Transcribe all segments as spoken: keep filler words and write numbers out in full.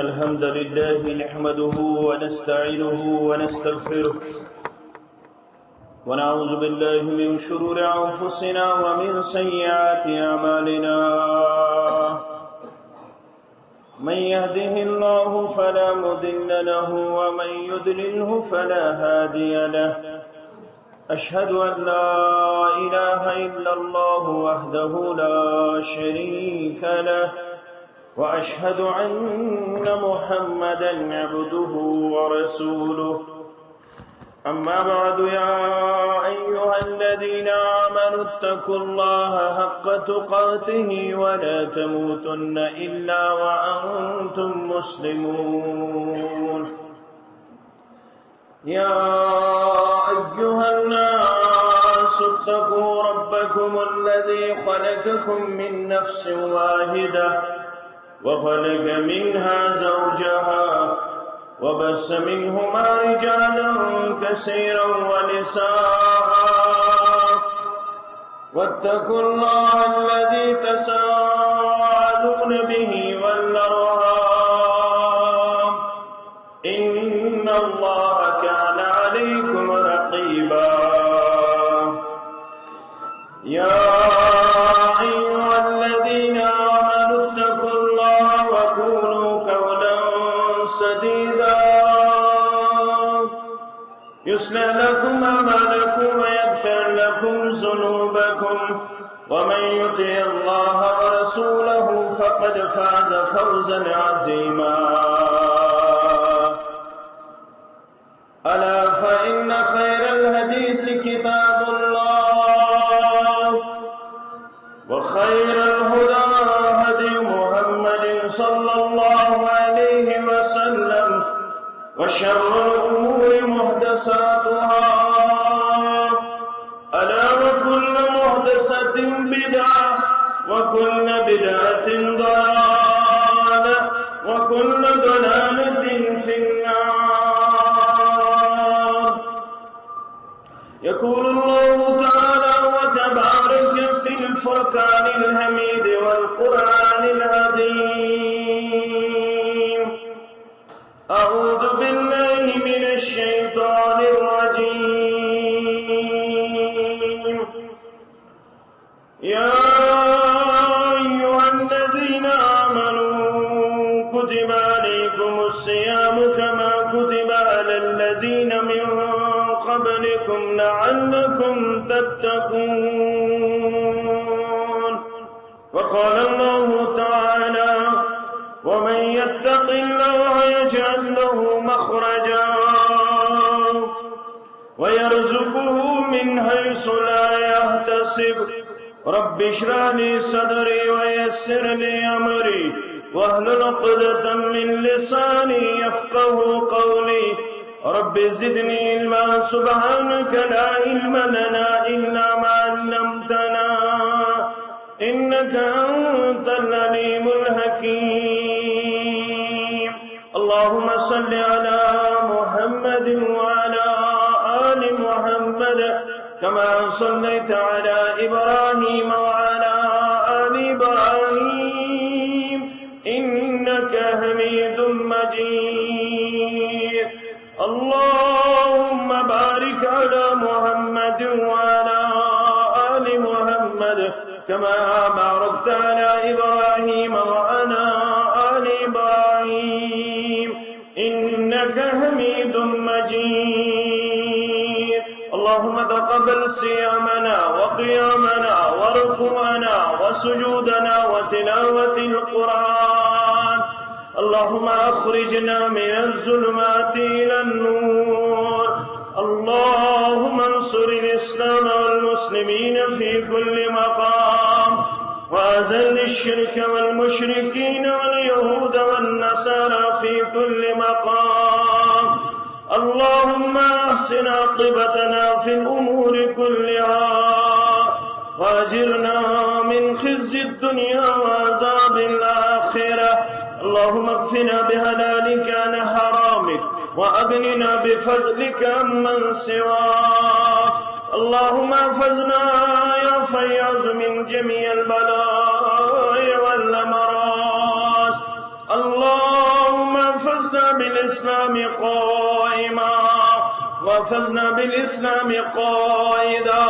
الحمد لله نحمده ونستعينه ونستغفره، ونعوذ بالله من شرور أنفسنا ومن سيئات أعمالنا. من يهده الله فلا مضل له، ومن يضلله فلا هادي له. أشهد أن لا إله إلا الله وحده لا شريك له، وأشهد أن محمدا عبده ورسوله. أما بعد، يا أيها الذين آمنوا اتقوا الله حق تقاته ولا تموتن إلا وأنتم مسلمون. يا أيها الناس اتقوا ربكم الذي خلقكم من نفس واحدة وخلق منها زوجها وبث منهما رجالا كثيرا ونساء، واتقوا الله الذي تساءلون به والأرحام، إن الله كان عليكم رقيبا. يا أيها الذين آمنوا اتقوا الله وقولوا قولا سديدا، يصلح لكم أعمالكم ويغفر لكم ذنوبكم، ومن يطع الله ورسوله فقد فاز فوزا عظيما. ألا فإن خير الحديث كتاب الله، وخير الهدى هدي محمد صلى الله عليه وسلم، وشر الأمور محدثاتها، ألا وكل محدثة بدعة، وكل بدعة ضلالة، وكل ضلالة في النار. يقول الله تعالى وتبارك في الفرقان الحميد والقرآن العظيم: أعوذ بالله من الشيطان الرجيم. يا أيها الذين آمنوا كتب عليكم الصيام كما كتب على الذين من قبلكم لعلكم تتقون. وقال الله تعالى: ومن يتق الله يجعل له مخرجا ويرزقه من حيث لا يحتسب. رب اشرح لي صدري ويسر لي أمري واحلل عقدة من لساني يفقه قولي. رب زدني علما. سبحانك لا علم لنا إلا ما علمتنا إنك أنت العليم الحكيم. اللهم صل على محمد وعلى آل محمد كما صليت على إبراهيم وعلى آل إبراهيم إنك حميد مجيد. اللهم بارك على محمد وعلى آل محمد كما باركت على إبراهيم وعلى آل إبراهيم إنك حميد مجيد. اللهم تقبل صيامنا وقيامنا وركوعنا وسجودنا وتلاوة القرآن. اللهم أخرجنا من الظلمات إلى النور. اللهم انصر الإسلام والمسلمين في كل مقام، وأذل الشرك والمشركين واليهود والنصارى في كل مقام. اللهم أحسن عاقبتنا في الأمور كلها، وأجرنا من خزي الدنيا وعذاب الآخرة. اللهم اكفنا بحلالك عن حرامك، وأغننا بفضلك عمن سواك. اللهم احفظنا يا فياض من جميع البلايا والأمراض. اللهم الإسلام قائما، واحفظنا بالإسلام قائدا،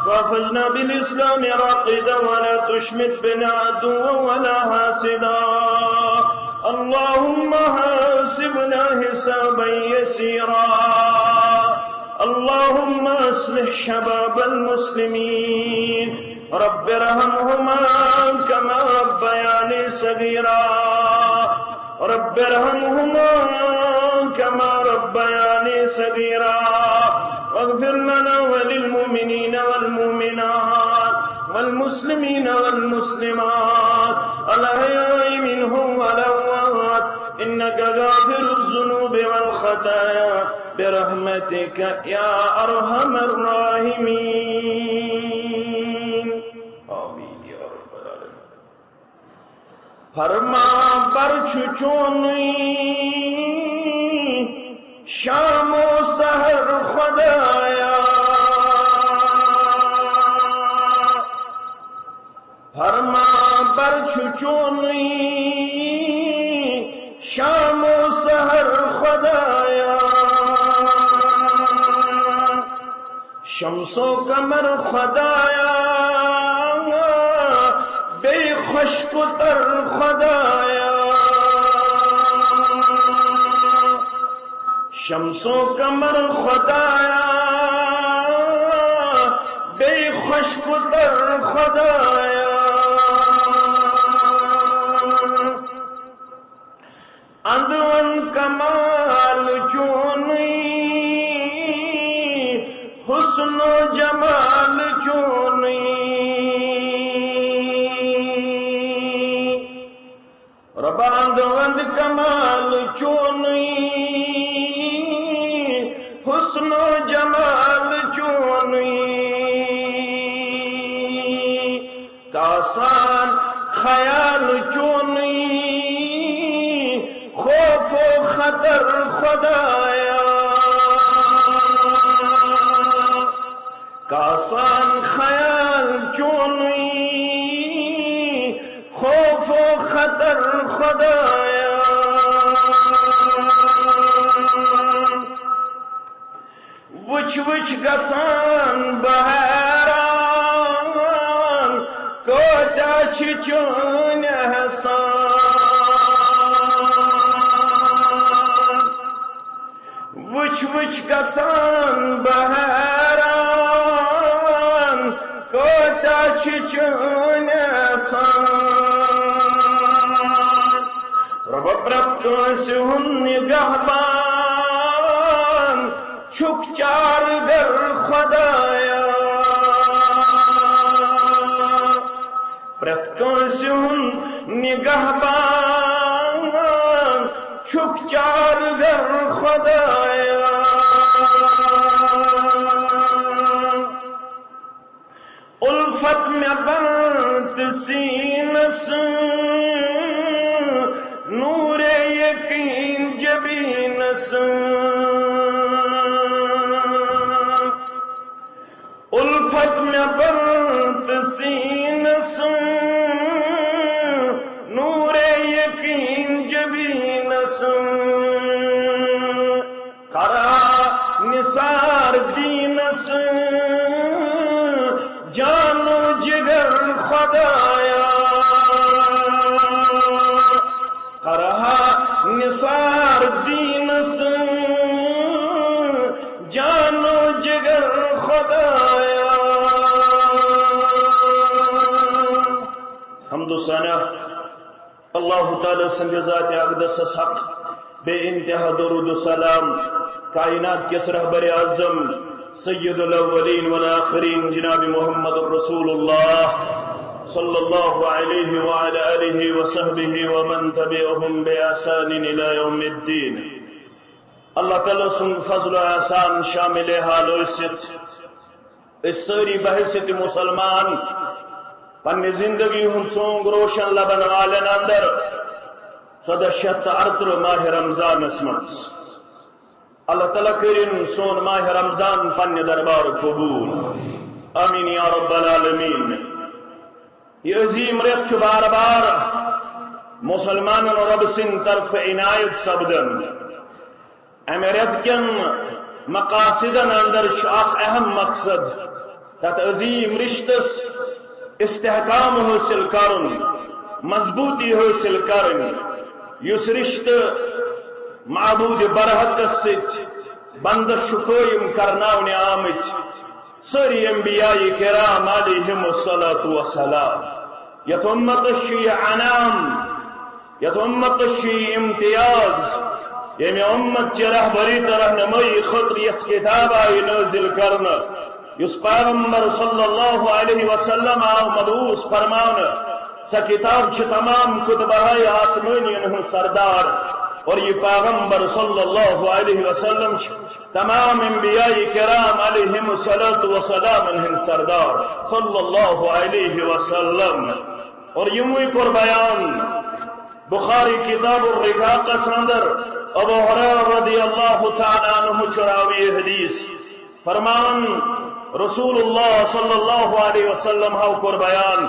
واحفظنا بالإسلام راقدا، ولا تشمت بنا عدوا ولا حاسدا. اللهم حاسبنا حسابا يسيرا. اللهم أصلح شباب المسلمين. رب ارحمهما كما ربياني صغيرا. رب ارحمهما كما ربياني صغيرا. واغفر لنا وللمؤمنين والمؤمنات والمسلمين والمسلمات الأحياء منهم والأموات إنك غافر الذنوب والخطايا برحمتك يا أرحم الراحمين. آمين يا رب العالمين. فرما بر چھ چونی شام و سحر خدایا. فرما بر چھ چونی شام و سحر خدایا. شمس و قمر خدایا، بے خشک و تر خدایا. شمس و قمر خدایا، بے خشک و تر خدایا. اندون کمال چونی، حسن و جمال چونی. ربا اندون کمال چونی، حسن و جمال چونی. کاسان خیال چونی، خوف و خطر خدایا. کاسان خیال چونی، خوف و خطر خدایا. وچھ وچھ گژھان بہٕ حیران، کۭتیاہ چھِ چٲنۍ احسان۔ وچھ وچھ گژھان بہٕ حیران، کۭتیاہ چھِ چٲنۍ احسان۔ رۄبہ پرٛٮ۪تھ کٲنٛسہِ ہُنٛد نگہبان چھُکھ چارگر خدایا۔ پرٛٮ۪تھ کٲنٛسہِ ہُنٛد نگہبان چھُکھ چارگر خدایا۔ الفت مےٚ بنٛد سیٖنس، نوٗرے یقیٖن جبیٖنس۔ الفت مےٚ بنٛد سیٖنس، نوٗرے یقیٖن جبیٖنس۔ کرا نثار دیٖنس، جان و جگر خدایا۔ کرہا نثار دیٖنس، جان و جگر خدایا۔ حمد و ثنا اللہ تعالیٰ سٕنٛدِ ذاتِ اقدسس حق بے انتہا درود و سلام کائنات کِس رہبرِ اعظم سید الاولین والآخرین جناب محمد رسول اللہ صلی اللہ علیہ وعلی آلہ وصحبہ ومن تبعهم بإحسان إلى يوم الدين۔ اللہ تعالیٰ سُنٛد فضل و احسان شامل حال ٲسِتھ، أسۍ سٲری بحیثیت مسلمان پننہِ زندگی ہُنٛد ژونٛگ روشن لبن والٮ۪ن اندر ژۄدہ شیٚتھ تہٕ ارترٕہ ماہِ رمضانس منٛز۔ اللہ تعالیٰ کٔرِن سون ماہِ رمضان پننہِ دربار قبول۔ آمین یا رب العالمین۔ یہِ عظیٖم رٮ۪تھ چھُ بار بار مسلمانن رۄب سٕنٛدِ طرفہٕ عنایت سپدان۔ امہِ رٮ۪تہٕ کٮ۪ن مقاصدن اندر چھُ اکھ اہم مقصد، تتھ عظیم رشتس استحکام حٲصِل کرُن، مضبوٗطی حٲصِل کرٕنۍ، یُس رشتہٕ معبود برحقس سۭتۍ بندس چھُ قٲیِم کرناونہٕ آمٕتۍ۔ سٲری انبیاء کرام علیہم الصلوۃ والسلام، یتھ امتس چھُ یہِ انعام، یتھ امتس چھُ یہِ امتیاز، ییٚمہِ امت چہِ رہبری تہٕ رہنمٲیی خٲطرٕ یۄس کتاب آیہِ نٲزِل کرنہٕ، یُس پیغمبر صلی اللہ علیہ وسلم آو مبعوث فرماونہٕ۔ سۄ کتاب چھِ تمام کتبہائے آسمانین ہٕنٛز سردار، اور یہِ پیغمبر صلی اللہ علیہ وسلم چھِ تمام انبیاء کرام علیہم الصلوۃ والسلام ہٕنٛدۍ سردار صلی اللہ علیہ وسلم۔ اور یِموٕے کوٚر بیان بخاری کتاب الرقاقس اندر، ابو ہریرہ رضی اللہ تعالیٰ عنہ چھُ راوی حدیث، فرمان رسول اللہ صلی اللہ علیہ وسلم ہاو کوٚر بیان،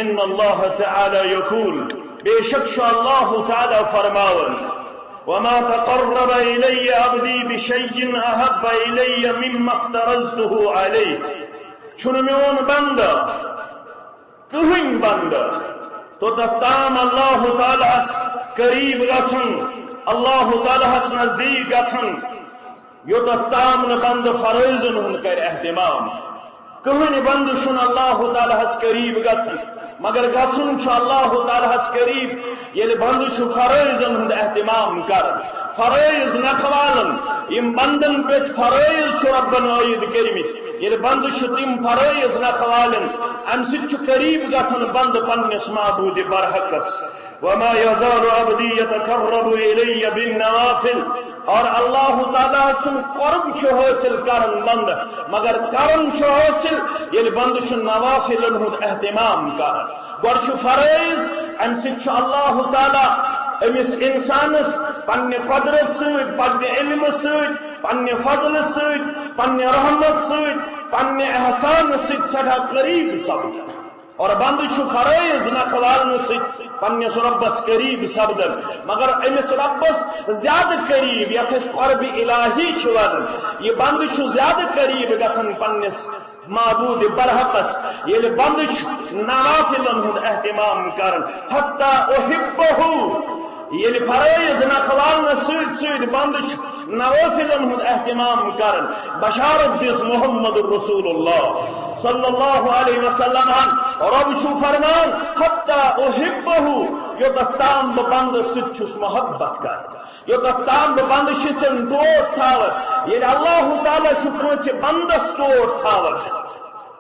ان اللہ تعالیٰ یقول، بے شک چھُ اللہ تعالیٰ فرماوان، وما تقرب الی عبدی بشیء احب الی مما افترضته علیہ، چھُنہٕ میون بندہ، کٕہٕنۍ بندٕ توٚتتھ تام اللہ تعالیٰ ہس قریب گژھُن، اللہ تعالیٰ ہس نزدیک گژھُن، یوٚتتھ تام نہٕ بندٕ فرٲیضن ہُنٛد کرِ اہتمام۔ کٕہٕنۍ بندٕ چھُنہٕ اللہ تعالیٰ ہس قریب گژھان، مگر گژھُن چھُ اللہ تعالیٰ ہس قریب، ییٚلہِ بندٕ چھُ فرٲیضن ہُنٛد اہتمام کران۔ فرٲیض نکھوالن، یِم بندن پٮ۪ٹھ فرٲیض چھُ ربن عٲید کٔرمٕتۍ، ییٚلہِ بندٕ چھُ تِم فرٲیض نکھوالن، امہِ سۭتۍ چھُ قریب گژھان بندٕ پننِس معبود برحقس۔ وما یزال عبدی یتقرب الی بالنوافل، اور اللہ تعالیٰ سُنٛد قرب چھُ حٲصِل کران بندٕ، مگر کران چھُ حٲصِل ییٚلہِ بندٕ چھُ نوافلن ہُنٛد اہتمام کران۔ گۄڈٕ چھُ فرٲیض، امہِ سۭتۍ چھُ اللہ تعالیٰ أمِس انسانس پننہِ قدرت سۭتۍ، پننہِ علمہٕ سۭتۍ، پننہِ فضلہٕ سۭتۍ، پننہِ رحمت سۭتۍ، پننہِ احسانہٕ سۭتۍ سٮ۪ٹھاہ قریب سپدان۔ اور بندٕ چھُ فرٲیض نکھوالنہٕ سۭتۍ پننِس رۄبس قریب سپدان، مگر أمِس رۄبس زیادٕ قریب، یتھ أسۍ قرب الہی چھِ ونان، یہِ بندٕ چھُ زیادٕ قریب گژھان پننِس معبود برحقس، ییٚلہِ بندٕ چھُ نوافلن ہُنٛد اہتمام کران، حتی احبہ، ییٚلہِ فرٲیض نکھوالنہٕ سۭتۍ سۭتۍ بندٕ چھُ نوافلن ہُنٛد اہتمام کران۔ بشارت دِژ محمد رسول اللہ صلی اللہ علیہ وسلم ہن، رۄب چھُ فرمان، حتی احبہ، یوٚتتھ تام بہٕ بندس سۭتۍ چھُس محبت کران، یوٚتتھ تام بہٕ بندٕ چھُسن ٹوٹھ تھاوان۔ ییٚلہِ اللہ تعالیٰ چھُ کٲنٛسہِ بندس ٹوٹھ تھاوان،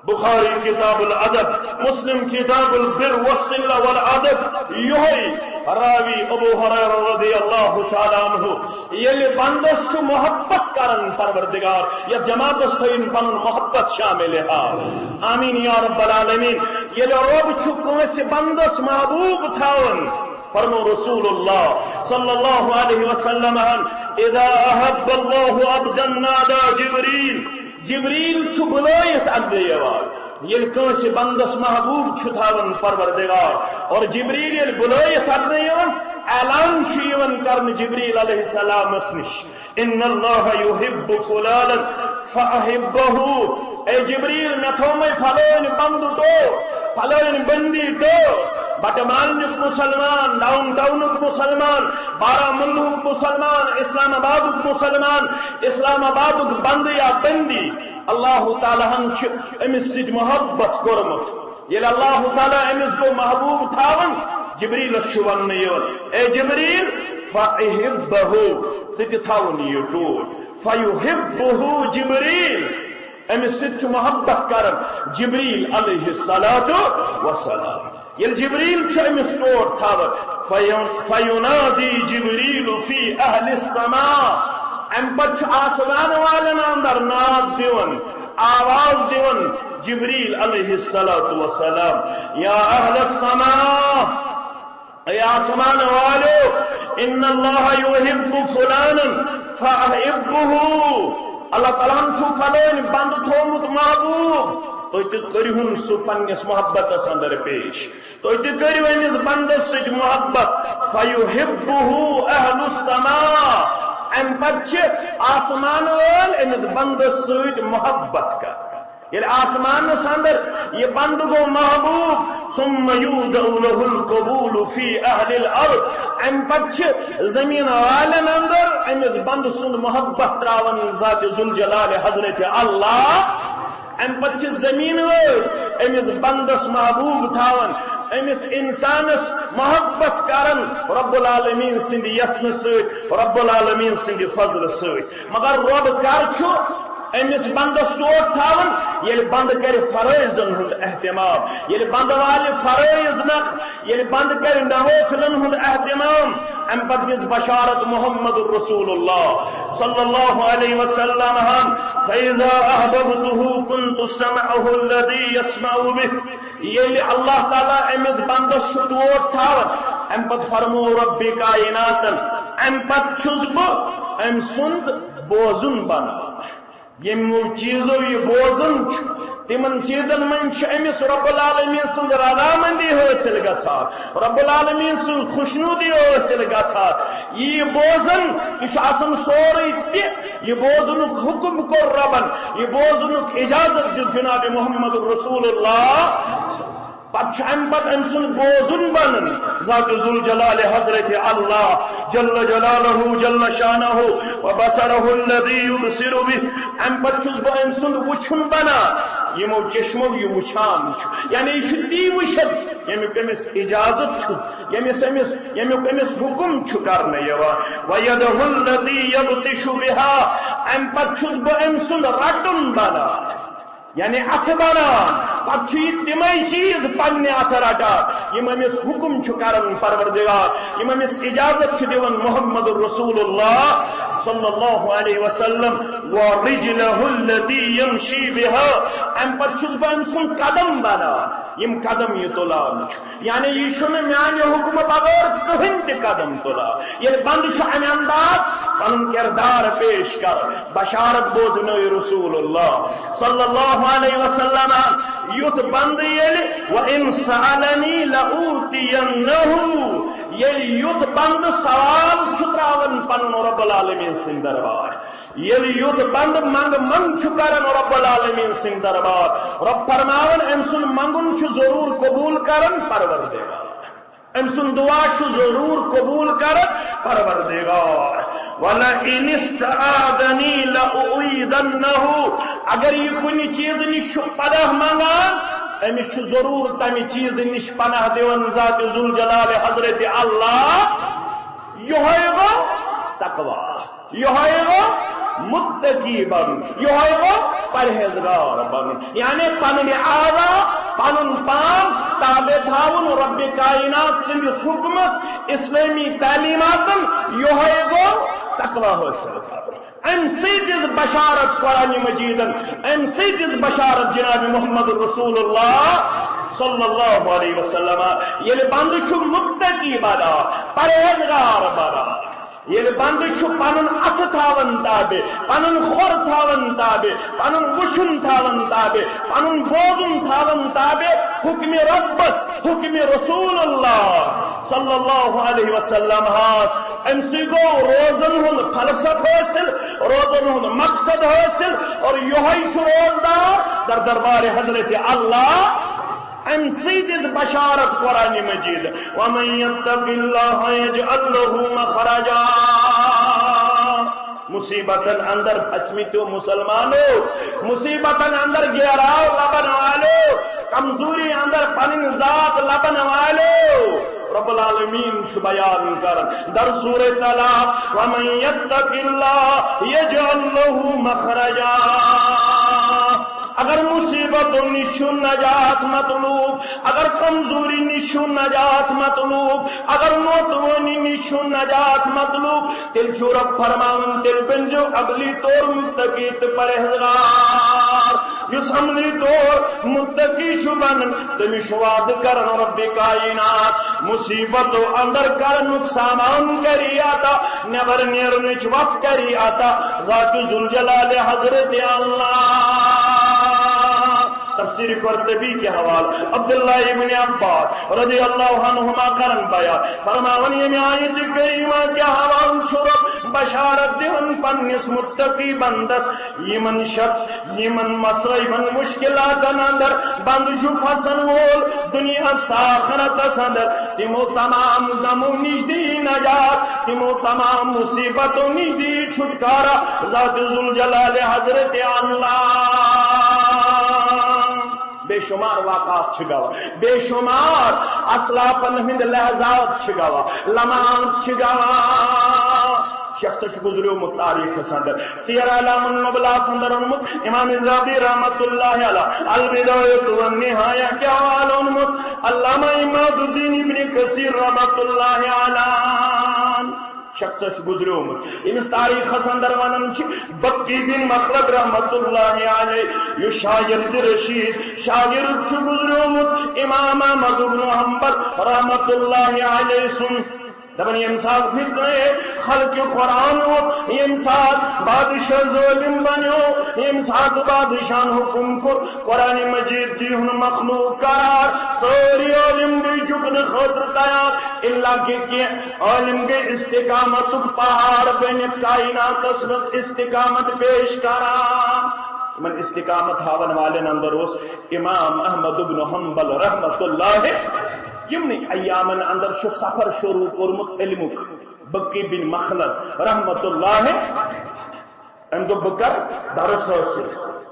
بخاری کتاب الادب، مسلم کتاب البر والصلہ والادب، یہے راوی ابو ہریرہ رضی اللہ تعالیٰ عنہ، ییٚلہِ بندس چھُ محبت کران پروردگار، یا جماعتس تھٲیِن پنُن محبت شامل حال۔ آمین یا رب العالمین۔ ییٚلہِ رب چھُ کٲنٛسہِ بندس محبوب تھاوان، فرمو رسول اللہ صلی اللہ علیہ وسلم ہن، اذا احب اللہ عبدا نادى جبريل، جبریل چھُ بُلٲیِتھ اَننہٕ یِوان۔ ییٚلہِ کٲنٛسہِ بندس محبوب چھُ تھاوان پروردگار، اور جبریل ییٚلہِ بُلٲیِتھ اَننہٕ یِوان، اعلان چھُ یِوان کرنہٕ جبریل علیہ السلامس نِش، ان اللہ یحب فلانا فاحبہ۔ اے جبریل، مےٚ تھوٚومَے فلٲنۍ بندٕ ٹوٹھ، فلٲنۍ بندی ٹوٹھ، بٹہٕ مالنیُک مسلمان، ڈاؤن ٹاؤنُک مسلمان، بارہمولہُک مسلمان، اسلام آبادُک مسلمان، اسلام آبادُک بندٕ یا بندی، اللہ تعالیٰ ہن چھُ أمِس سۭتۍ محبت کوٚرمُت۔ ییٚلہِ اللہ تعالیٰ أمِس گوٚو محبوب تھاوان، جبریلس چھُ وننہٕ یِوان، اے جبریل، فاحبہ، ژٕ تہِ تھاوُن یہِ ٹوٹھ۔ فیحبہ جبریل، أمِس سۭتۍ چھُ محبت کران جبریل علیہ الصلوۃ والسلام۔ ییٚلہِ جبریل چھُ أمِس ٹوٹھ تھاوان، فین-، فینادی جبریل فی اہل السماء، اَمہِ پتہٕ چھُ آسمان والٮ۪ن اندر ناد دِوان، آواز دِوان جبریل علیہ الصلوۃ والسلام، یا اہل السماء، اے آسمان والو، ان اللہ یحب فلانا فاحبہ، اللہ تعالیٰ ہن چھُ فلٲنۍ بندٕ تھوٚومُت محبوب، تُہۍ تہِ کٔرِہُن سُہ پننِس محبتس اندر پیش۔ تُہۍ تہِ کٔرِو أمِس بندس سۭتۍ محبت۔ فیحبہ اہل السماء، امہِ پتہٕ چھِ آسمان وٲلۍ أمِس بندس سۭتۍ محبت کران۔ ییٚلہِ آسمانس اندر یہِ بندٕ گوٚو محبوب، ثم یوضع له القبول فی اہل الارض، امہِ پتہٕ چھِ زمین والٮ۪ن اندر أمِس بندٕ سُنٛد محبت تراوان ذات ذوالجلال حضرت اللہ۔ امہِ پتہٕ چھِ زمین وٲلۍ أمِس بندس محبوب تھاوان، أمِس انسانس محبت کران رب العالمین سٕنٛدِ یژھنہٕ سۭتۍ، رب العالمین سٕنٛدِ فضلہٕ سۭتۍ۔ مگر رب کر چھُ أمِس بندس ٹوٹھ تھاوان؟ ییٚلہِ بندٕ کرِ فرٲیضن ہُنٛد اہتمام، ییٚلہِ بندٕ والہِ فرٲیض نکھ، ییٚلہِ بندٕ کرِ نوافلن ہُنٛد اہتمام، امہِ پتہٕ دِژ بشارت محمد رسول اللہ صلی اللہ علیہ وسلم ہن، فَإِذَا أَحْبَبْتُهُ كُنْتُ سَمْعَهُ الَّذِي يَسْمَعُ بِهِ۔ ییٚلہِ اللہ تعالیٰ أمِس بندس چھُ ٹوٹھ تھاوان، امہِ پتہٕ فرموو رب کائناتن، امہِ پتہٕ چھُس بہٕ أمۍ سُنٛد بوزُن بنان۔ یِمو چیٖزو یہِ بوزان چھُ، تِمن چیٖزن منٛز چھِ أمِس رب العالمین سٕنٛز رضامندی حٲصِل گژھان، رب العالمین سٕنٛز خۄشنودی حٲصِل گژھان۔ یہِ بوزان، یہِ چھُ آسان سورُے تہِ، یہِ بوزنُک حُکم کوٚر ربن، یہِ بوزنُک اجازت دیُت جناب محمد رسول اللہ۔ پتہٕ چھُ امہِ پتہٕ أمۍ سُنٛد بوزُن بنان ذات ذوالجلال حضرت اللہ جل جلالہ جل شانہ و بصرہ الذی یبصر بہ۔ امہِ پتہٕ چھُس بہٕ أمۍ سُنٛد وٕچھُن بنان، یِمو چشمو یہِ وٕچھان چھُ، یعنی یہِ چھُ تی وٕچھان ییٚمیُک أمِس اجازت چھُ، ییٚمِس أمِس، ییٚمیُک أمِس حُکم چھُ کرنہٕ یِوان۔ ویدہ التی یبطش بہا، امہِ پتہٕ چھُس بہٕ أمۍ سُنٛد رٹُن بنان۔ یعنی اتھٕ بنان، پتہٕ چھُ یہِ تِمے چیٖز پننہِ اتھٕ رٹان، یِم أمِس حُکم چھُ کران پروردگار، یِم أمِس اجازت چھُ دِوان محمد رسول اللہ صلی اللہ علیہ وسلم۔ ورجلہ التی یمشی بہا، امہِ پتہٕ چھُس بہٕ أمۍ سُنٛد قدم بنان، یِم قدم یہِ تُلان چھُ۔ یعنی یہِ چھُنہٕ میانہِ حُکمہٕ بغٲر کٕہٕنۍ تہِ قدم تُلان۔ ییٚلہِ بندٕ چھُ امہِ انداز پنُن کردار پیش کران، بشارت بوزنٲو رسول اللہ صلی اللہ علیہ وسلم، یُتھ بندٕ ییٚلہِ، وَإِن سَأَلَنِي لَأُعْطِيَنَّهُ، ییٚلہِ یُتھ بندٕ سوال چھُ تراوان پنُن رب العالمین سٕنٛدِ دربار، ییٚلہِ یُتھ بندٕ منٛگہٕ منٛگ چھُ کران رب العالمین سٕنٛدِ دربار، رب فرماوان أمۍ سُنٛد منٛگُن چھُ ضروٗر قبوٗل کران پروردگار۔ أمۍ سُنٛد دعا چھُ ضروٗر قبوٗل کران پروردگار۔ وَلَئِنِ اسْتَعَاذَنِي لَأُعِيذَنَّهُ، اگر یہِ کُنہِ چیٖزٕ نِش چھُ پناہ منٛگان، أمِس چھُ ضروٗر تَمہِ چیٖزٕ نِش پناہ دِوان ذات ذوالجلال حضرت اللہ۔ یِہوٚے گوٚو تقویٰ۔ یِہوٚے گوٚو متقی بنُن، یِہوٚے گوٚو پرہیزگار بنُن، یعنی پنٕنۍ اعضا، پنُن پان تابع تھاوُن رب کائنات سٕنٛدِس حُکمس، اسلٲمی تعلیٖماتن، یِہوٚے گوٚو تقویٰ حٲصِل کرُن۔ امہِ سۭتۍ دِژ بشارت قرآن مجیدن، امہِ سۭتۍ دِژ بشارت جناب محمد رسول اللہ صلی اللہ علیہ وسلم۔ ییٚلہِ بندٕ چھُ متقی بنان، پرہیزگار بنان، ییٚلہِ بندٕ چھُ پنُن اتھٕ تھاوان تابع، پنُن کھۄر تھاوان تابع، پنُن وُچھُن تھاوان تابع، پنُن بوزُن تھاوان تابع حُکمِ رۄبس، حُکمِ رسول اللہ صلی اللہ علیہ وسلم ہس، امہِ سۭتۍ گوٚو روزن ہُنٛد فلسفہٕ حٲصِل، روزن ہُنٛد مقصد حٲصِل، اور یِہوٚے چھُ روزدار در دربار حضرت اللہ۔ امہِ سۭتۍ دِژ بشارت قرآن مجید، وَمَن يَتَّقِ اللَّهَ يَجْعَل لَّهُ مَخْرَجًا۔ مصیبتن اندر پھسمٕتیو مسلمانو، مصیبتن اندر گیراو لبن والو، کمزوری اندر پنٕنۍ ذات لبن والو، رب العالمین چھُ بیان کران در سورہ طلاق، وَمَن يَتَّقِ اللَّهَ يَجْعَل لَّهُ مَخْرَجًا۔ اگر مصیبتو نِش چھُ نجات مطلوب، اگر کمزوری نِش چھُ نجات مطلوب، اگر نوتوٲنی نِش چھُ نجات مطلوب، تیٚلہِ چھُ رب فرماوان، تیٚلہِ بٔنزیو عملی طور متقی تہٕ پرہیزگار۔ یُس عملی طور متقی چھُ بنان، تٔمِس چھُ وعدٕ کران رب کائنات، مصیبتو اندر کرنُک سامان کری عطا، نٮ۪بر نیرنٕچ وتھ کری عطا ذات ذوالجلال حضرت اللہ۔ تفسیر قرطبی کے حوالہ عبداللہ ابن عباس رضی اللہ عنہما کرن بیان، فرماون ییٚمہِ آیت کریمہ کے حوالہ چھُ رب بشارت دِوان پننِس متقی بندس، یِمن شخص، یِمن مصائبن، مشکلاتن اندر بند چھُ پھسن وول، دنیاہس تہٕ آخرتس اندر، تِمو تمام غمو نِش دی نجات، تِمو تمام مصیبتو نِش دی چھٹکارا ذات ذوالجلال حضرت اللہ۔ بے شمار واقعات چھِ گواہ، بے شمار اسلافن ہٕنٛدۍ لحظات چھِ گواہ، لمحات چھِ گواہ۔ شخص چھُ گُزریومُت تاریخس اندر، سیر اعلام النبلاہس اندر اوٚنمُت، امام ذہبی رحمت اللہ علیہ البدایہ والنہایہ کہِ حوالہٕ اوٚنمُت، علامہ عماد الدین ابن کثیر رحمت اللہ علیہ۔ شخص چھُ گُزریومُت، ییٚمِس تاریخس اندر ونان چھِ بقی بن مخلد رحمت اللہ علیہ، یُس شاگرد رشید، شاگرد چھُ گُزریومُت امام احمد بن حنبل رحمت اللہ علیہ سُنٛد۔ دپان، ییٚمہِ ساتہٕ فتنہ خلق قرآن ووت، ییٚمہِ ساتہٕ بادشاہ ظٲلم بنیو، ییٚمہِ ساتہٕ بادشاہن حکم کوٚر، قرآن مجید دیہُن مخلوق قرار، سٲری عالم گٔے جُکنہٕ خٲطرٕ تیار، الا کہ کینٛہہ عالم گٔے استقامتُک پہاڑ بٔنِتھ کائناتس منٛز استقامت پیش کران۔ یِمن استقامت ہاون والٮ۪ن اندر اوس امام احمد ابن حنبل رحمت اللہ۔ یِمنٕے ایامن اندر چھُ سفر شروع کوٚرمُت علمُک، بقی بن مخلد رحمت اللہ۔ أمۍ دوٚپ، بہٕ کرٕ درس حٲصِل،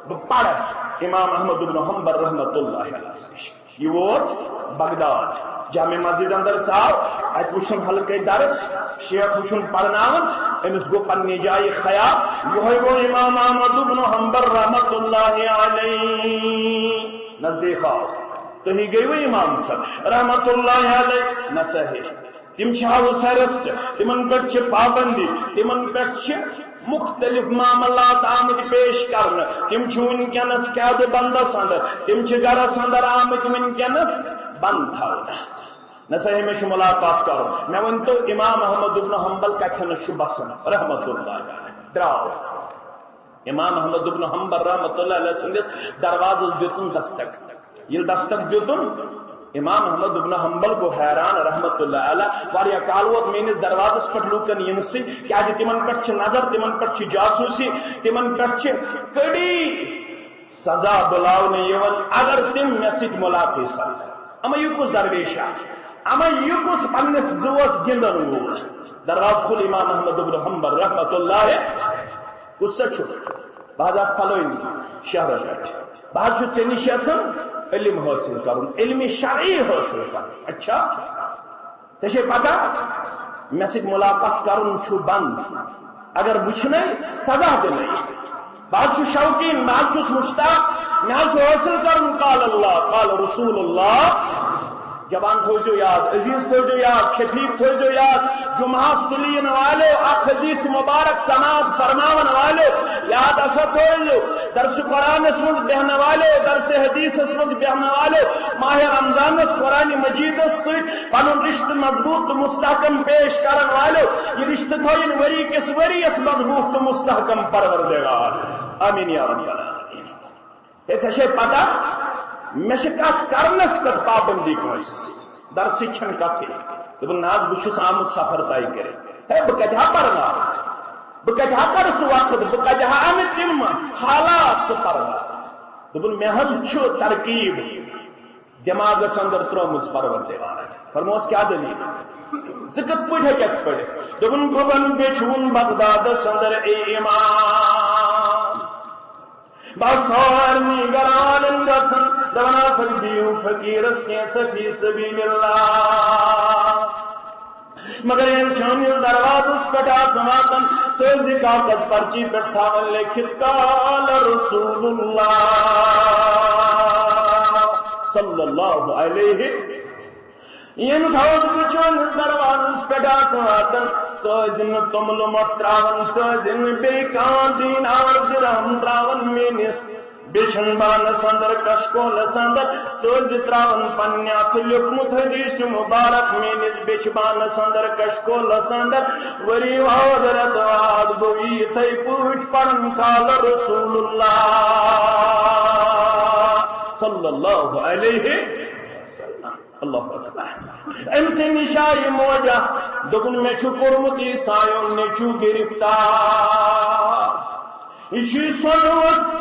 بہٕ پرٕ امام احمد ابن حنبل رحمت اللہ علیہ نِش۔ یہِ ووت بغداد، جامع مسجد اندر ژاو، اتہِ وٕچھُن حلقے درس، شیخ وٕچھُن پرناوان، أمِس گوٚو پننہِ جایہِ خیال، یِہوٚے گوٚو امام احمد ابن حنبل رحمت اللہ علیہ نزدیٖک آو۔ تُہی گٔیوٕ امام صٲب رحمت اللہ علیہ؟ نہ صحیح۔ تِم چھِ ہاوُس ایریسٹ، تِمن پٮ۪ٹھ چھِ پابندی، تِمن پٮ۪ٹھ چھِ مختلف معاملات آمٕتۍ پیش کرنہٕ۔ تِم چھِ وٕنکیٚنس قید بندس اندر، تِم چھِ گرس اندر آمٕتۍ وٕنکیٚنس بند تھاونہٕ۔ نہ سا، مےٚ چھُ ملاقات کرُن۔ مےٚ ؤنۍ تو، امام احمد ابن حنبل کتھنس چھُ بسان؟ رحمت اللہ علیہ۔ درٛاو۔ امام احمد ابن حنبل رحمت اللہ علیہ سٕنٛدِس دروازس دیُتُن دستک۔ ییٚلہِ دستک دیُتُن، امام احمد ابن حنبل گوٚو حیران رحمت اللہ علیہ، واریاہ کال ووت میٲنِس دروازس پٮ۪ٹھ لوٗکن یِنہٕ سۭتۍ، کیازِ تِمن پٮ۪ٹھ چھِ نظر، تِمن پٮ۪ٹھ چھِ جاسوٗسی، تِمن پٮ۪ٹھ چھِ کڑی سزا بُلاونہٕ یِوان، اگر تِم مےٚ سۭتۍ ملاقات سپدن۔ اما یہِ کُس درویشا؟ اما یہِ کُس پننِس زُوس گِنٛدن وول؟ دروازٕ کھوٚل امام احمد ابن حنبل رحمت اللہ۔ کُس سا چھُ؟ بہٕ حظ آس فلٲنی شہرس پٮ۪ٹھ۔ بہٕ حظ چھُس ژےٚ نِش یژھان علم حٲصِل کرُن، علم شرعی حٲصِل کرُن۔ اچھا، ژےٚ چھے پتہ، مےٚ سۭتۍ ملاقات کرُن چھُ بنٛد۔ اگر وٕچھنے، سزا دِنے۔ بہٕ حظ چھُس شوقیٖن، بہٕ حظ چھُس مشتاق، مےٚ حظ چھُ حٲصِل کرُن قال اللہ، قال رسول اللہ۔ جوان تھٲوزیو یاد، عزیز تھٲوزیو یاد، شفیق تھٲوزیو یاد، جمعہ سُلہِ یِنہٕ والیو، اکھ حدیث مبارک سماعت فرماون والیو، یاد ہسا تھٲوزیو، درس قرآنس منٛز بیٚہنہٕ والیو، درس حدیثس منٛز بیٚہنہٕ والیو، ماہ رمضانس قرآن مجیدس سۭتۍ پنُن رشتہٕ مضبوط تہٕ مستحکم پیش کرن والیو، یہِ رشتہٕ تھٲیِن ؤری کِس ؤریس مضبوط تہٕ مستحکم پروردگار۔ آمین یا رب العالمین۔ ہے، ژےٚ چھے پتہ، مےٚ چھِ کتھ کرنس پٮ۪ٹھ پابندی کٲنٛسہِ سۭتۍ۔ درسٕچ چھنہٕ کتھٕے۔ دوٚپُن، نہ حظ، بہٕ چھُس آمُت سفر طے کٔرِتھ۔ ہے، بہٕ کتہِ ہا پرناوتھ؟ بہٕ کتہِ ہا کرٕ سُہ وقت؟ بہٕ کتہِ ہا انہٕ تِم حالات سُہ پرناوتھ؟ دوٚپُن، مےٚ حظ چھُ ترکیب دٮ۪ماغس اندر ترٲومٕژ پروردگارن۔ فرموس، کیٛاہ دٔلیٖل؟ ژٕ کِتھ پٲٹھۍ ہیٚککھ پٔرِتھ؟ دوٚپُن، گوٚبن بیچھوُن بغدادس اندر، اے امام۔ بس سارنٕے گرٕ والٮ۪ن گژھان، دپان آسکھ، دِیِو فقیرس کینٛژھا فی سبیل اللہ۔ مگر ییٚلہِ چٲنِس دروازس پٮ۪ٹھ آسہٕ واتان، ژٕ ٲسۍ زِ کاغذ پرچی پٮ۪ٹھ تھاوان لیکھِتھ، قال رسول اللہ صلی اللہ علیہ۔ ییٚمہِ ساتہٕ بہٕ چٲنِس دروازس پٮ۪ٹھ آسہٕ واتان، ژٕ ٲسۍ زِ نہٕ توٚملہٕ مۄٹھ تراوان، ژٕ ٲسۍ زِ نہٕ بیٚیہِ کانٛہہ دینار درہم تراوان میٲنِس بیٚیہِ چھُنہٕ بانَس اندر، کشکولس اندر، ژٕ ٲسۍ زِ تراوان پننہِ اَتھٕ لیوٚکھمُت حدیث مبارک میٲنِس بیٚیہِ چھِ بانَس اندر، کشکولس اندر۔ ؤری واد رٮ۪تہٕ واد گوٚو یہِ یِتھَے پٲٹھۍ پران قال رسول اللہ صلی اللہ علیہ وسلم۔ اللہ اکبر۔ أمۍ سٕنٛدِ نِش آیہِ موجہ، دوٚپُن، "مےٚ چھُ کوٚرمُت یہِ سایُن نیٚچوٗ گِرفتار۔ یہِ چھُے سۄنہٕ وَس،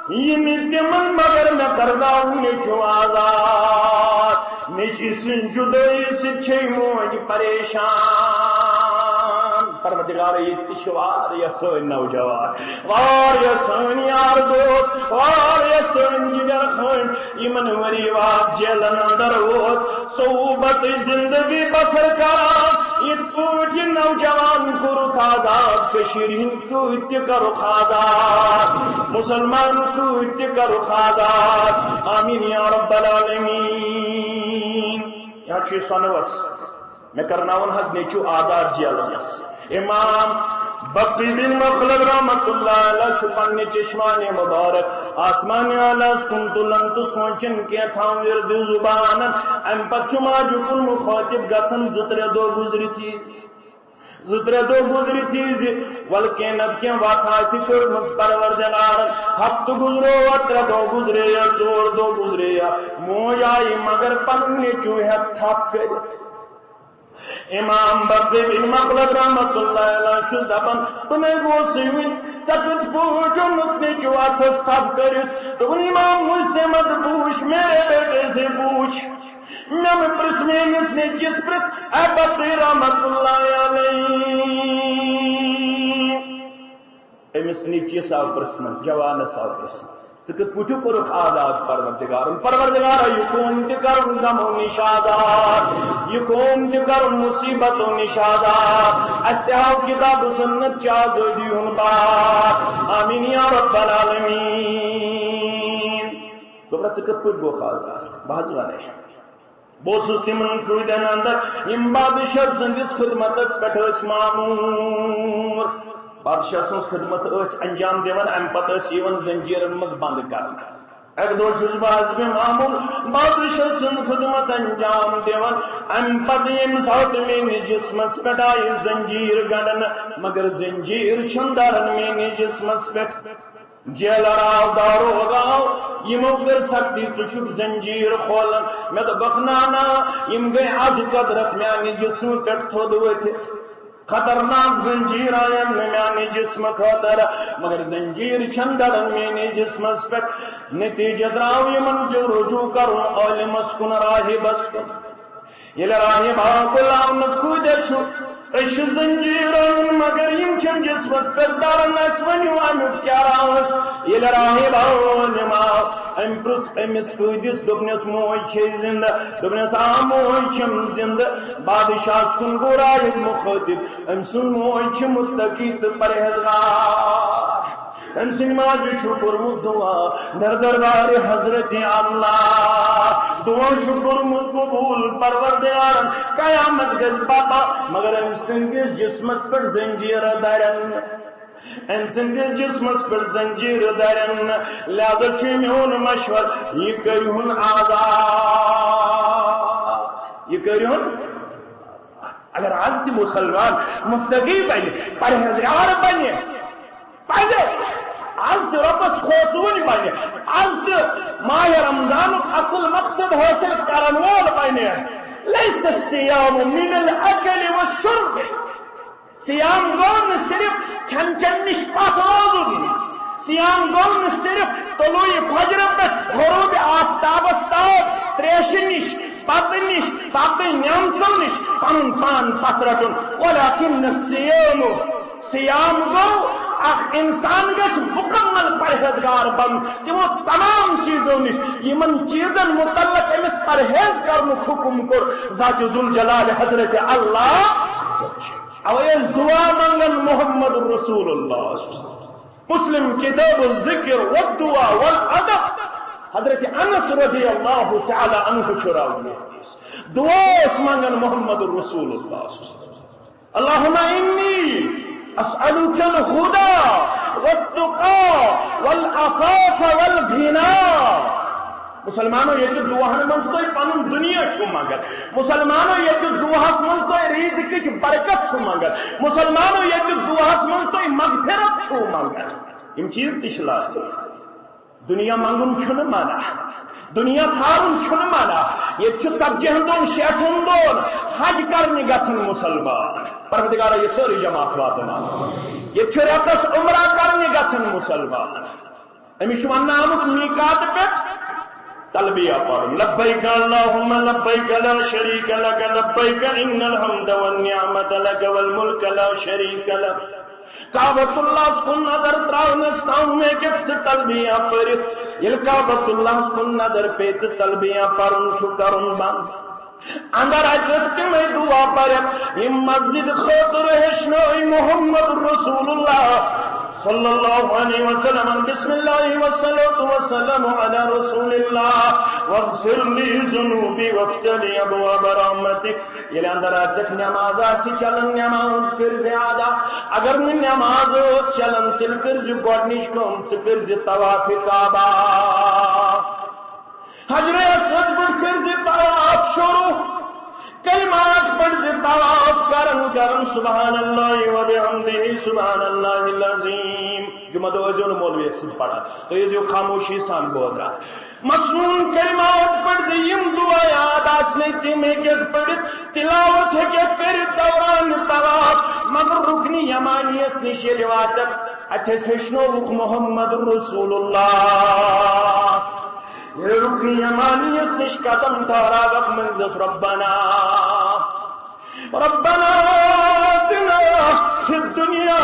یہِ نہِ تِمن، مگر مےٚ کرناو نیٚچوٗ آزاد۔ نیٚچوٗ سٕنٛزِ جُدٲیی سۭتۍ چھے موج پریشان۔" پروردگارا، ییٚتہِ تہِ چھِ واریاہ سٲنۍ نوجوان، واریاہ سٲنۍ یار دوست، واریاہ سٲنۍ جگر خٲنۍ، یِمن ؤری واد جیلن اندر ووت، صعوبتٕچ زندگی بسر کران۔ یِتھ پٲٹھۍ یہِ نوجوان کوٚرُکھ آزاد، کٔشیٖرِ ہٕنٛدۍ کۭتۍ تہِ کرُکھ آزاد، مُسلمان کۭتۍ تہِ کرُکھ آزاد۔ آمین یا رب العالمین۔ یا چھُ یہِ سۄنہٕ وَس۔ مےٚ کرناوُن حظ نیٚچوٗ آزاد جیلہٕ منٛز۔ امام بقی بن مخلد رحمت اللہ علیہ چھُ پننہِ چشمانِ مبارک آسمانِ اعلیٰ ہس کُن تُلان تہٕ سونٛچان کینٛہہ تام وِردِ زُبانن۔ امہِ پتہٕ چھُ ماجہِ کُن مُخٲطِب گژھان۔ زٕ ترٛےٚ دۄہ گُزرِتھ یہِ، زٕ ترٛےٚ دۄہ گُزرِتھ یہِ زِ وَلہٕ کینٛہہ نتہٕ کینٛہہ وَتھ آسہِ کٔرمٕژ پروردگارن۔ ہفتہٕ گُزرو، ترٛےٚ دۄہ گُزرے یا ژور دۄہ گُزرے یا، موج آیہِ مگر پنُن نیٚچوٗ ہٮ۪تھ تھپھ کٔرِتھ۔ امام بقی بن مخلد رحمت اللہ علیہ چھُس دپان، بہٕ نے گوسٕے وٕنہِ، ژےٚ کِتھ پٲٹھۍ اوٚنُتھ نیٚچوٗ اَتھس تھپھ کٔرِتھ؟ دوٚپُن، امام مجھ سے مت پوچھ، میرے بیٹے سے پوچھ۔ مےٚ مہٕ پرٛژھ، میٲنِس نیٚچوِس پرٛژھ، اے بقی رحمت اللہ علیہ۔ أمِس نیٚچوِس آو پرٛژھنہٕ، جوانس آو پرٛژھنہٕ، ژٕ کِتھ پٲٹھۍ کوٚرُکھ آزاد پروردگارن؟ پروردگارا، یہِ قوم تہِ کرُن غمو نِش آزاد، یہِ قوم تہِ کرُن مُصیبتو نِش آزاد۔ اَسہِ تہِ ہاو کِتاب و سُنت چہِ آزٲدی ہُنٛد باب۔ آمین یا رب العالمین۔ دوٚپنس، ژٕ کِتھ پٲٹھۍ گوٚکھ آزاد؟ بہٕ حظ وَنَے۔ بہٕ اوسُس تِمن کۭتٮ۪ن اندر، یِم بادشاہ سٕنٛدِس خدمتس پٮ۪ٹھ ٲسۍ ماموٗر۔ بادشاہ سٕنٛز خدمت ٲسۍ انجام دِوان، امہِ پتہٕ ٲسۍ یِوان زنجیرن منٛز بند کرنہٕ۔ اکہِ دۄہ چھُس بہٕ حضبِ معموٗل بادشاہ سٕنٛز خدمت انجام دِوان، امہِ پتہٕ ییٚمہِ ساتہٕ میٲنِس جسمس پٮ۪ٹھ آیہِ زنجیر گنڈنہٕ، مگر زنجیر چھَنہٕ داران میٲنِس جسمس پٮ۪ٹھ۔ جیلر آو، داروغ آو، یِمو کٔر سختی، ژٕ چھُکھ زنجیر کھولان۔ مےٚ دوٚپکھ، نہ، نہ، یِم گٔے از قۄدرت میانہِ جسمہٕ پٮ۪ٹھ تھوٚد ؤتھِتھ۔ خطرناک زنجیر آین نہٕ میانہِ جسمہٕ خٲطرٕ، مگر زنجیر چھَنہٕ دَران میٲنِس جسمس پٮ۪ٹھ۔ نتیجہ درٛاو یِمن پیوٚو رجوع کرُن عٲلمس کُن، راہبس کُن۔ ییٚلہِ راہب آو بُلاونہٕ، کۭتیاہ چھُ، أسۍ چھِ زنجیٖرن، مگر یِم چھِنہٕ جسمس پٮ۪ٹھ دَران، اَسہِ ؤنِو اَمیُک کیٛاہ راز؟ ییٚلہِ راہب آو، عٲلِم آو، أمۍ پرُژھ أمِس قٲدِس، دوٚپنَس، موج چھے زِندٕ؟ دوٚپنَس، آ، موج چھَم زِندٕ۔ بادشاہس کُن گوٚو راہب مُخٲطِب، أمۍ سُنٛد موج چھِ مُتقی تہٕ پرہیزگار۔ أمۍ سٕنٛدِ ماجہِ چھُ کوٚرمُت دُعا، در دربارِ حضرت اللہ۔ دُعا چھُ کوٚرمُت قبوٗل پروردگارن، قیامت گژھِ برپا، مگر أمۍ سٕنٛدِس جسمس پٮ۪ٹھ زنجیٖرٕ دَرن نہٕ۔ أمۍ سٕنٛدِس جسمس پٮ۪ٹھ زنجیٖرٕ دَرن نہٕ۔ لہذا چھُ میون مشورٕ، یہِ کٔرِہُن آزاد، یہِ کٔرِہُن۔ اگر از تہِ مُسلمان مُتقی بنہِ، پرہیزگار بنہِ، پزِ از تہِ رۄبس کھوژوُن بنہِ، از تہِ ماہِ رمضانُک اصل مقصد حٲصِل کرن وول بنہِ۔ لیس الصیام من الاکل والشرب۔ صیام گوٚو نہٕ صرف کھٮ۪ن چٮ۪ن نِش پتھ روزُن، صیام گوٚو نہٕ صرف طلوع فجر پٮ۪ٹھ غروب آفتابس تام تریشہِ نِش، بتہٕ نِش، باقٕے نعمژو نِش پنُن پان پتھ رٹُن، ولکن الصیام، صیام گوٚو اکھ انسان گژھِ مکمل پرہیزگار بنُن تِمو تمام چیزو نِش، یِمن چیزن متعلق أمِس پرہیز کرنُک حکم کوٚر ذات ذوالجلال حضرت اللہ۔ اوے أسۍ دعا منگان محمد رسول اللہ۔ مسلم کتاب الذکر والدعا والادب۔ حضرت انس رضی اللہ تعالی عنہ چھُ راوی حدیث۔ دعا ٲسۍ منگان محمد رسول اللہ۔ اللہم انی اسألک الہدی والتقی والعفاف والغنی۔ مسلمانو، ییٚتہِ دُعاہن منٛز تُہۍ پنُن دُنیا چھِو منگان، مسلمانو، ییٚتہِ دُعاہس منٛز تُہۍ رزقٕچ برکت چھِو منگان، مسلمانو، ییٚتہِ دُعاہس منٛز تُہۍ مغفرت چھِو منگان، یِم چیٖز تہِ چھِ لازم۔ دنیا منگُن چھُنہٕ منع، دنیا ژھارُن چھُنہٕ منع۔ ییٚتہِ چھُ ژتجی ہن دۄہن، شیٹھن دۄہن حج کرنہِ گژھن مسلمان۔ پروردگارا، یہِ سٲرٕے جماعت واتناو۔ ییٚتہِ چھُ رٮ۪تس عمرہ کرنہِ گژھن مسلمان۔ أمِس چھُ وننہٕ آمُت میقات پٮ۪ٹھ تلبیہ پرُن، لبیک اللہم لبیک لا شریک لک لبیک ان الحمد والنعمت لک والملک لا شریک لک۔ کعبۃ اللہس کُن نظر تراونس تام ہیٚککھ ژٕ تلبیہ پٔرِتھ۔ ییٚلہِ کعبۃ اللہس کُن نظر پیٚیہِ تہٕ تلبیہ پرُن چھُ کرُن بنٛد۔ اندر اژکھ تِمے دعا پرکھ، یِم مسجد خٲطرٕ ہیٚچھنٲوۍ محمد رسول اللہ صلی اللہ علیہ وسلم۔ بسم اللہ والصلاة والسلام علی رسول اللہ، واغفر لی ذنوبی وافتح لی ابواب رحمتک۔ ییٚلہِ اندر اژکھ، نماز آسہِ چلان، نماز کٔرۍ زِ ادا۔ اگر نہٕ نماز ٲس چلان، تیٚلہِ کٔرۍ زِ گۄڈٕنِچ کٲم، ژٕ کٔرۍ زِ طواف کعبہ۔ حجر اسود پٮ۪ٹھ کٔرۍ زِ طواف شروع، کلمات پٔرۍ زِ طواف کران کران، سبحان اللہ و بحمدہ، سبحان اللہ العظیم۔ جمعہ دۄہ ٲسۍزیو نہٕ مولوی سۭتۍ پران، تُہۍ ٲسۍزیو خاموشی سان بوزان۔ مصنون کلمات پٔرۍ زِ، یِم دعا یاد آسنَے تِم ہیٚکٮ۪کھ پٔرِتھ، تلاوت ہیٚکٮ۪کھ کٔرِتھ دوران طواف۔ مگر رُکنِ یمانیَس نِش ییٚلہِ واتکھ، اَتھٮ۪س ہیٚچھنووُکھ محمد رسول اللہ۔ ییٚلہِ رُکنِ یمانیَس نِش قدم ٹھہراوکھ، مٔنٛگزٮ۪س ربنا، ربنا آتنا فی الدنیا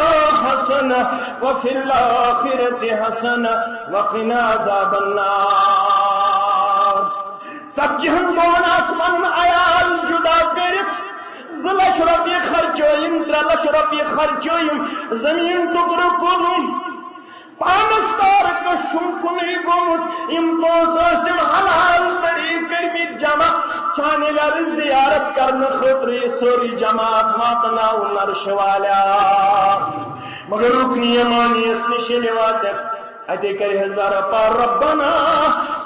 حسنہ وفی الآخرۃ حسنہ وقنا عذاب النار۔ ژتجی ہن دۄہن آس پنُن عیال جدا کٔرِتھ، زٕ لچھ رۄپیہِ خرچٲیِم، ترٛےٚ لچھ رۄپیہِ خرچٲیِم، زٔمیٖن ٹُکرٕ کٕنُن، پانس تارکس چھُم کُنُے گوٚمُت، یِم پونٛسہٕ ٲسِم حلال طریٖقہٕ کٔرمٕتۍ جمع، چانہِ گرٕ زیارت کرنہٕ خٲطرٕ یہِ سٲرٕے جماعت واتناوُن عرشہِ والیا۔ مگر رُکنِ یمانیَس نِش ییٚلہِ واتکھ، اتے کرِ ہے زارہ پار، ربنا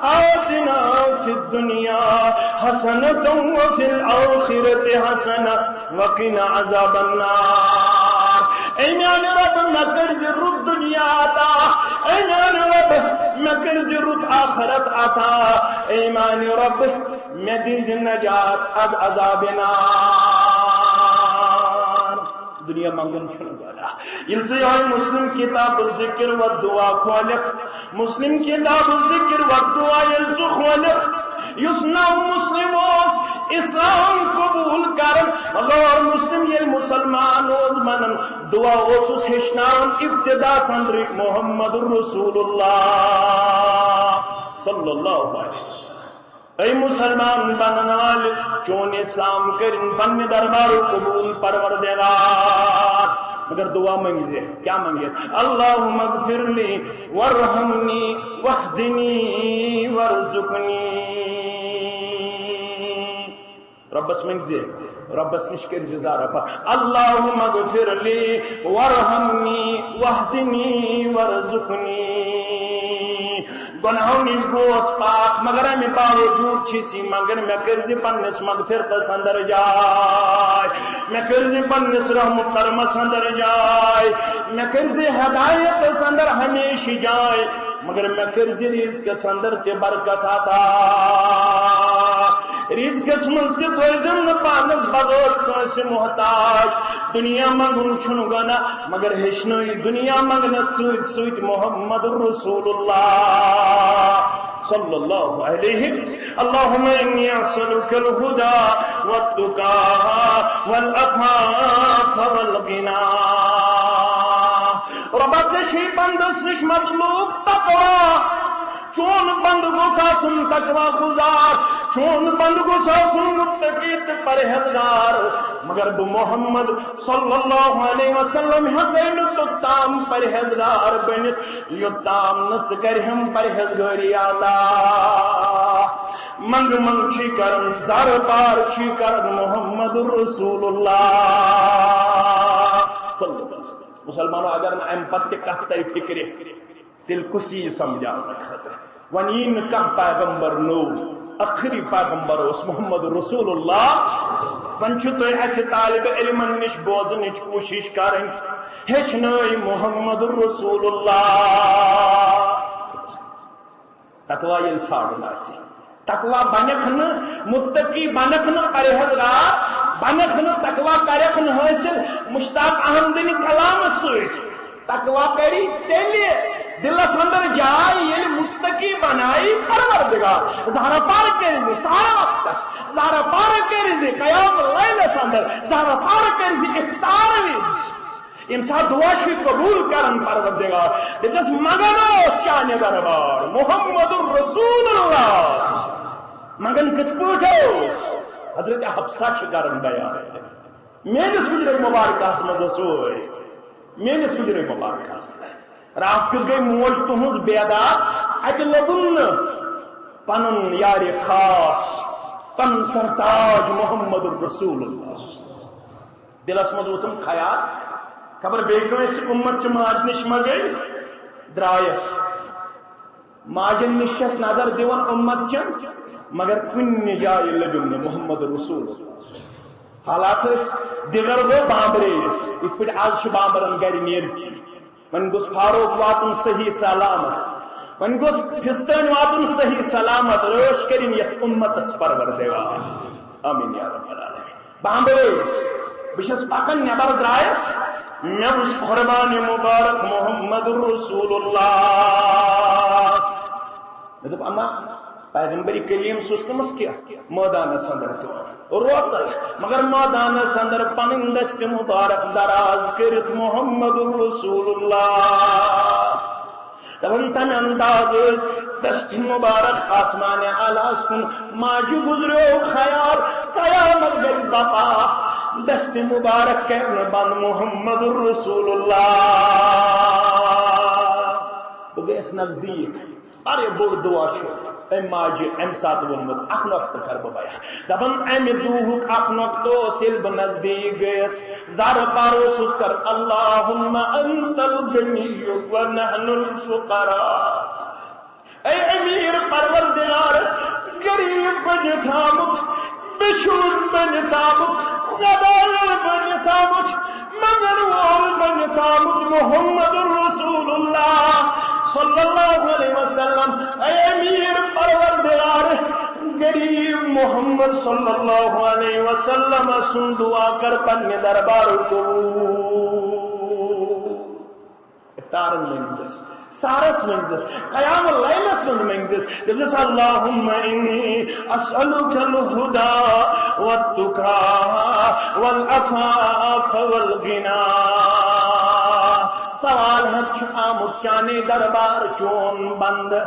آتنا فی الدنیا حسنۃ وفی الآخرۃ حسنہ وقنا عذاب النار۔ اے میانہِ رب، مےٚ کٔرۍ زِ رُت دنیا عطا۔ اے میانہِ رب، مےٚ کٔرۍ زِ رُت آخرت عطا۔ اے میانہِ رب، مےٚ دِیٖزِ نجات از عذابِ نار۔ دنیا منگُن چھُنہٕ گۄناہ۔ ییٚلہِ ژٕ یِہوٚے مسلم کتاب ذکر و دعا کھولکھ، مسلم کتاب ذکر و دعا ییٚلہِ ژٕ کھولکھ، یُس نو مسلم اوس، اسلام قبول کران، غٲر مسلم ییٚلہِ مسلمان اوس بنان، دعا اوسُس ہیٚچھناوان ابتدا سندرٕے محمد رسول اللہ صلی اللہ علیہ وسلم۔ اے مسلمان بنن وٲلۍ، چون اسلام کٔرِن پننہِ دربارُک قبول پروردگار۔ مگر دعا منگزِ، کیا منگس؟ اللہم اغفر لی وارحمنی واہدنی وارزقنی۔ ربس منگزِ، ربس نِش کٔرزِ زارہ پار، اللہم اغفر لی وارحمنی واہدنی وارزقنی۔ گۄناہو نِش گوس پاک، مگر امہِ باوجود چھِ أسۍ یہِ منگان، مےٚ کٔرزِ پننِس مغفرتس اندر جاے، مےٚ کٔرزِ پننِس رحم و کرمس اندر جاے، مےٚ کٔرزِ ہدایتس اندر ہمیشہِ جاے، مگر مےٚ کٔرزِ رزقس اندر تہِ برکت عطا۔ رزقس منٛز تہِ تھٲوزٮ۪م نہٕ پانس بغٲر کٲنٛسہِ محتاج۔ دنیا منٛگُن چھُنہٕ گۄناہ، مگر ہیٚچھنٲیِو دنیا منٛگنس سۭتۍ سۭتۍ محمد رسول اللہ صلی اللہ علیہ۔ اللہم انی اسألک الہدی والتقی والعفاف والغنی۔ رۄبا، ژےٚ چھُے بندس نِش مطلوب تقوی۔ چون بندٕ گوٚژھ آسُن تقوی گُزار، چون بندٕ گوٚژھ آسُن متقی تہٕ پرہیزگار۔ مگر بہٕ محمد صلی اللہ علیہ وسلم ہٮ۪کَے نہٕ توٚتام پرہیزگار بٔنِتھ، یوٚتام نہٕ ژٕ کَرِہَم پرہیزگٲری عطا۔ منٛگہٕ منٛگہٕ چھُے کران، زارٕ پار چھُے کران محمد رسول اللہ صلی اللہ علیہ وسلم۔ مسلمانو، اگر نہٕ اَمہِ پتہٕ تہِ کَتھ تَرِ فِکرِ، تیٚلہِ کُس یی سمجھاونہٕ خٲطرٕ؟ وۄنۍ یی نہٕ کانٛہہ پیغمبر نوٚو، ٲخری پیغمبر اوس محمد رسول اللہ۔ وۄنۍ چھُ تۄہہِ اَسہِ طالب علمن نِش بوزنٕچ کوٗشِش کرٕنۍ، ہیٚچھنٲے محمد رسول اللہ۔ تقوی ییٚلہِ ژھانڈُن آسہِ، تقوی بنکھ نہٕ، متقی بنکھ نہٕ، پرہیزگار بنکھ نہٕ، تقوی کرکھ نہٕ حٲصِل مشتاق احمدٕنہِ کلامہٕ سۭتۍ۔ تقوی کری تیٚلہِ دِلس اندر جاے، ییٚلہِ متقی بنایی پروردگار۔ زہرا پار کٔرۍ زِ سارا وقتس، زہرا پار کٔرۍ زِ قیام لیلس اندر، زہرا پار کٔرۍ زِ افطار وِزِ۔ ییٚمہِ ساتہٕ دعا چھُے قبول کران پروردگار، دٔپۍزٮ۪س، منگان اوس چانہِ دربار محمد رسول اللہ۔ منگان کِتھ پٲٹھۍ اوس؟ حضرت حفصہ چھِ کران بیان، میٲنِس حجرے مبارکس منٛز ٲس وٲے، میٲنِس حجرے مبارکس منٛز۔ راتھ کیُتھ گٔے موج تُہنٛز بیدار، اتہِ لوٚبُن نہٕ پنُن یارِ خاص، پنُن سرتاج محمد رسول اللہ۔ دِلس منٛز ووتُم خیال، خبر بیٚیہِ کٲنٛسہِ اُمت چھِ ماجہِ نِش ما گٔے۔ درٛایس۔ ماجن نِش چھَس نظر دِوان اُمت چن، مگر کُنہِ جایہِ لٔبِم نہٕ محمد رسول۔ حالات ٲسۍ دِگر گوٚو بامبرے أسۍ، یِتھ پٲٹھۍ آز چھِ بامبرن گرِ نیرتھی۔ وۄنۍ گوٚژھ فاروق واتُن صحیح سلامت، وۄنۍ گوٚژھ فستٲنۍ واتُن صحیح سلامت، رٲچھ کٔرِن یتھ اُمتس پروردگار۔ آمین یا رب العالمین۔ بامبرے أسۍ۔ بہٕ چھَس پکان، نٮ۪بر درٛایس، مےٚ وٕچھ قربانِ مبارک محمد رسول اللہ۔ مےٚ دوٚپ، اما، پیغمبر کلیم سُستمس کیٛاہ مٲدانس اندر تہِ روتل، مگر مٲدانس اندر پنٕنۍ دستِ مبارک دراز کٔرِتھ محمد رسول اللہ۔ دپان تمہِ انداز ٲسۍ دستِ مبارک آسمانِ اعلیٰ ہس کُن، ماجہِ گُزریو خیال، قیامت گٔے بپا، دستِ مبارک کرِ نہٕ بند محمد رسول اللہ۔ بہٕ گٔیس نزدیٖک، واریاہ بوٚڑ دُعا چھُ أمۍ ماجہِ اَمہِ ساتہٕ ووٚنمُت، اکھ نۄقطہٕ کرٕ بہٕ بیان۔ دپان اَمہِ دُعہُک اکھ نۄقطہٕ اوس، ییٚلہِ بہٕ نزدیٖک گٔیس، زارٕ پار اوسُس کران، اللہم انت الغنی و نحن الفقراء۔ اے امیر پروردگار، غریب بنِتھ آمُت، بِچھوُن بنِتھ آمُت، غدار بنِتھ آمُت، منگن وول بنِتھ آمُت محمد رسول اللہ صلی اللہ علیہ وسلم۔ اے امیر پروردگار، غریب محمد صلی اللہ علیہ وسلم سُنٛد دعا کر پننہِ دربار قبول۔ افطارن منٛگزس، سحرس منٛگزس، قیام اللیلس منٛز منٛگزس، دٔپزس، اللہم انی اسألک الہدی والتقی والعفاف والغنی۔ سوال ہتھ چھُ آمُت چانے دربار چون بندٕ۔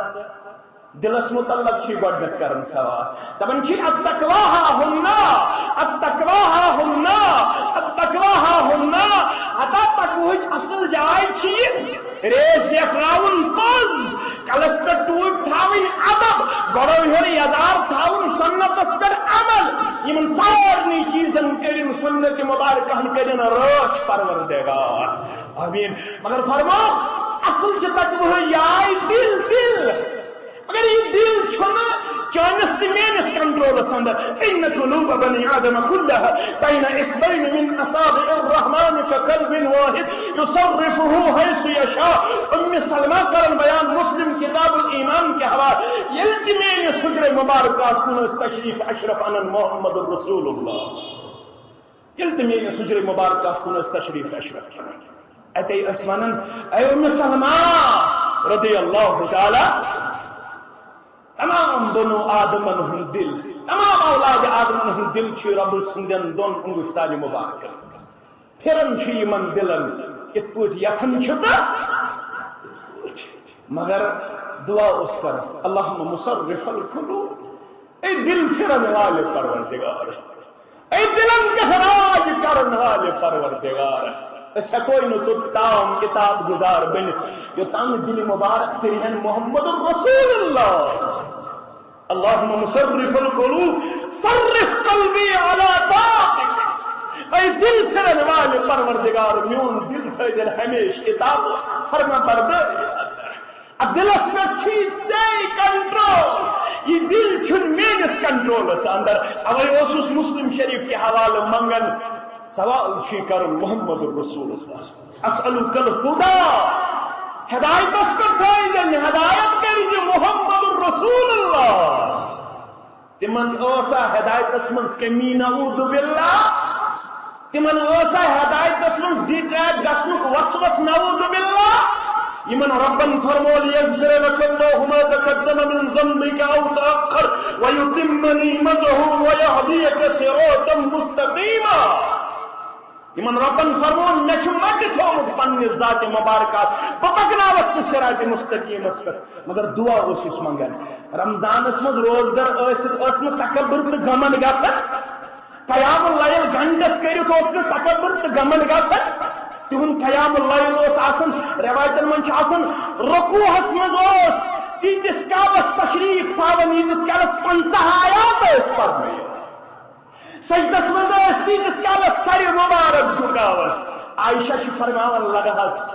دِلس متعلق چھُ یہِ گۄڈٕنیتھ کران سوال۔ دپان چھِ، التقوی ہاہنا، التقوی ہاہنا، التقوی ہاہنا۔ ہتا تقوہٕچ اصل جاے چھِ یہِ ریش زیٹھراوُن پوٚز، کلس پٮ۪ٹھ ٹوٗپۍ تھاوٕنۍ ادب، گۄڈو ہیوٚر یزار تھاوُن سنتس پٮ۪ٹھ عمل۔ یِمن سارنٕے چیٖزن کٔرِن سنت مبارکہن کٔرِن رٲچھ پروردگار۔ آمین۔ مگر فرماو، اصل چھِ تقوہٕچ جاے دِل، دِل۔ مگر یہِ دِل چھُنہٕ چٲنِس تہٕ میٲنِس کنٹرولس اندر۔ ان قلوب بنی آدم کلها بین اصبعین من اصابع الرحمن کقلب واحد یصرفه حیث یشاء۔ ام سلمہ کرن بیان مسلم کتاب الایمان کے حوالے، ییٚلہِ تہِ میٲنِس حجرے مبارکس کُن ٲسۍ تشریف اشرف انان محمد رسول اللہ۔ ییٚلہِ تہِ میٲنِس حجرے مبارکس کُن ٲسۍ تشریف اشرف کران، اتے ٲسۍ ونان، اے ام سلمہ رضی اللہ تعالی، تمام بنو آدمن ہُنٛد دِل، تمام اولاد آدمن ہُنٛد دِل چھُ رۄبہٕ سٕنٛدٮ۪ن دۄن انگشتانہِ مبارکن منٛز۔ پھران چھُ یِمن دِلن یِتھ پٲٹھۍ یژھان چھِ تہٕ تِتھ پٲٹھۍ۔ مگر دعا اوس کران، اللہم مصرف القلوب، اے دِل پھرن والہِ پروردگار، اے دِلن پٮ۪ٹھ راج کرن والہِ پروردگار، أسۍ ہٮ۪کوے نہٕ توٚتام اطاعت گزار بٔنِتھ، یوٚتام نہٕ دِلہِ مبارک پھرِہن محمد رسول اللہ۔ اللہم مصرف القلوب، صرف قلبی علی طاعتک۔ اے دِل پھرن والہِ پروردگار، میون دِل تھٲیزٮ۪ن ہمیشہِ اطاعت، فرما بردٲری اندر۔ اتھ دِلس پٮ۪ٹھ چھُے ژےٚ کنٹرول۔ یہِ دِل چھُنہٕ میٲنِس کنٹرولس اندر۔ اوے اوسُس مسلم شریف کہِ حوالہٕ منگان۔ سوال چھُے کرُن محمد رسول اللہ۔ اسألک الہدی۔ ہدایتس پٮ۪ٹھ تھٲیزٮ۪ن، ہدایت کٔرزِ محمد رسول اللہ۔ تِمن ٲسا ہدایتس منٛز کمی؟ نعوذ باللہ۔ تِمن ٲسا ہدایتس منٛز ڈیٹریکٹ گژھنُک وسوس؟ نعوذ باللہ۔ یِمن ربن فرمو، "لیغفر لک اللہ ما تقدم من ذنبک او تأخر ویتم نعمتہ ویہدیک صراطا مستقیما۔" یِمن رۄبن فرموو، "مےٚ چھُ مَٹہِ تھوٚومُت پننہِ ذاتِ مُبارکہ، بہٕ پکناوتھ ژٕ صراطِ مستقیمس پٮ۪ٹھ۔" مگر دُعا اوس یُس منٛگان۔ رمضانس منٛز روزدر ٲسِتھ ٲس نہٕ تکبر تہٕ گمنڈ گژھان۔ قیام اللیل گھنٹس کٔرِتھ اوس نہٕ تکبر تہٕ گمنڈ گژھان۔ تِہُنٛد قیام اللیل اوس آسان، رٮ۪وایتن منٛز چھُ آسان، رکوعس منٛز اوس تیٖتِس کالس تشریف تھاوان، ییٖتِس کالس پنٛژاہ آیات ٲسۍ پرنٲوِتھ۔ سجدس منٛز ٲسۍ تیٖتِس کالس سرِ مُبارک جُکاوان۔ عائشہ چھِ فرماوان، لگہٕ حظ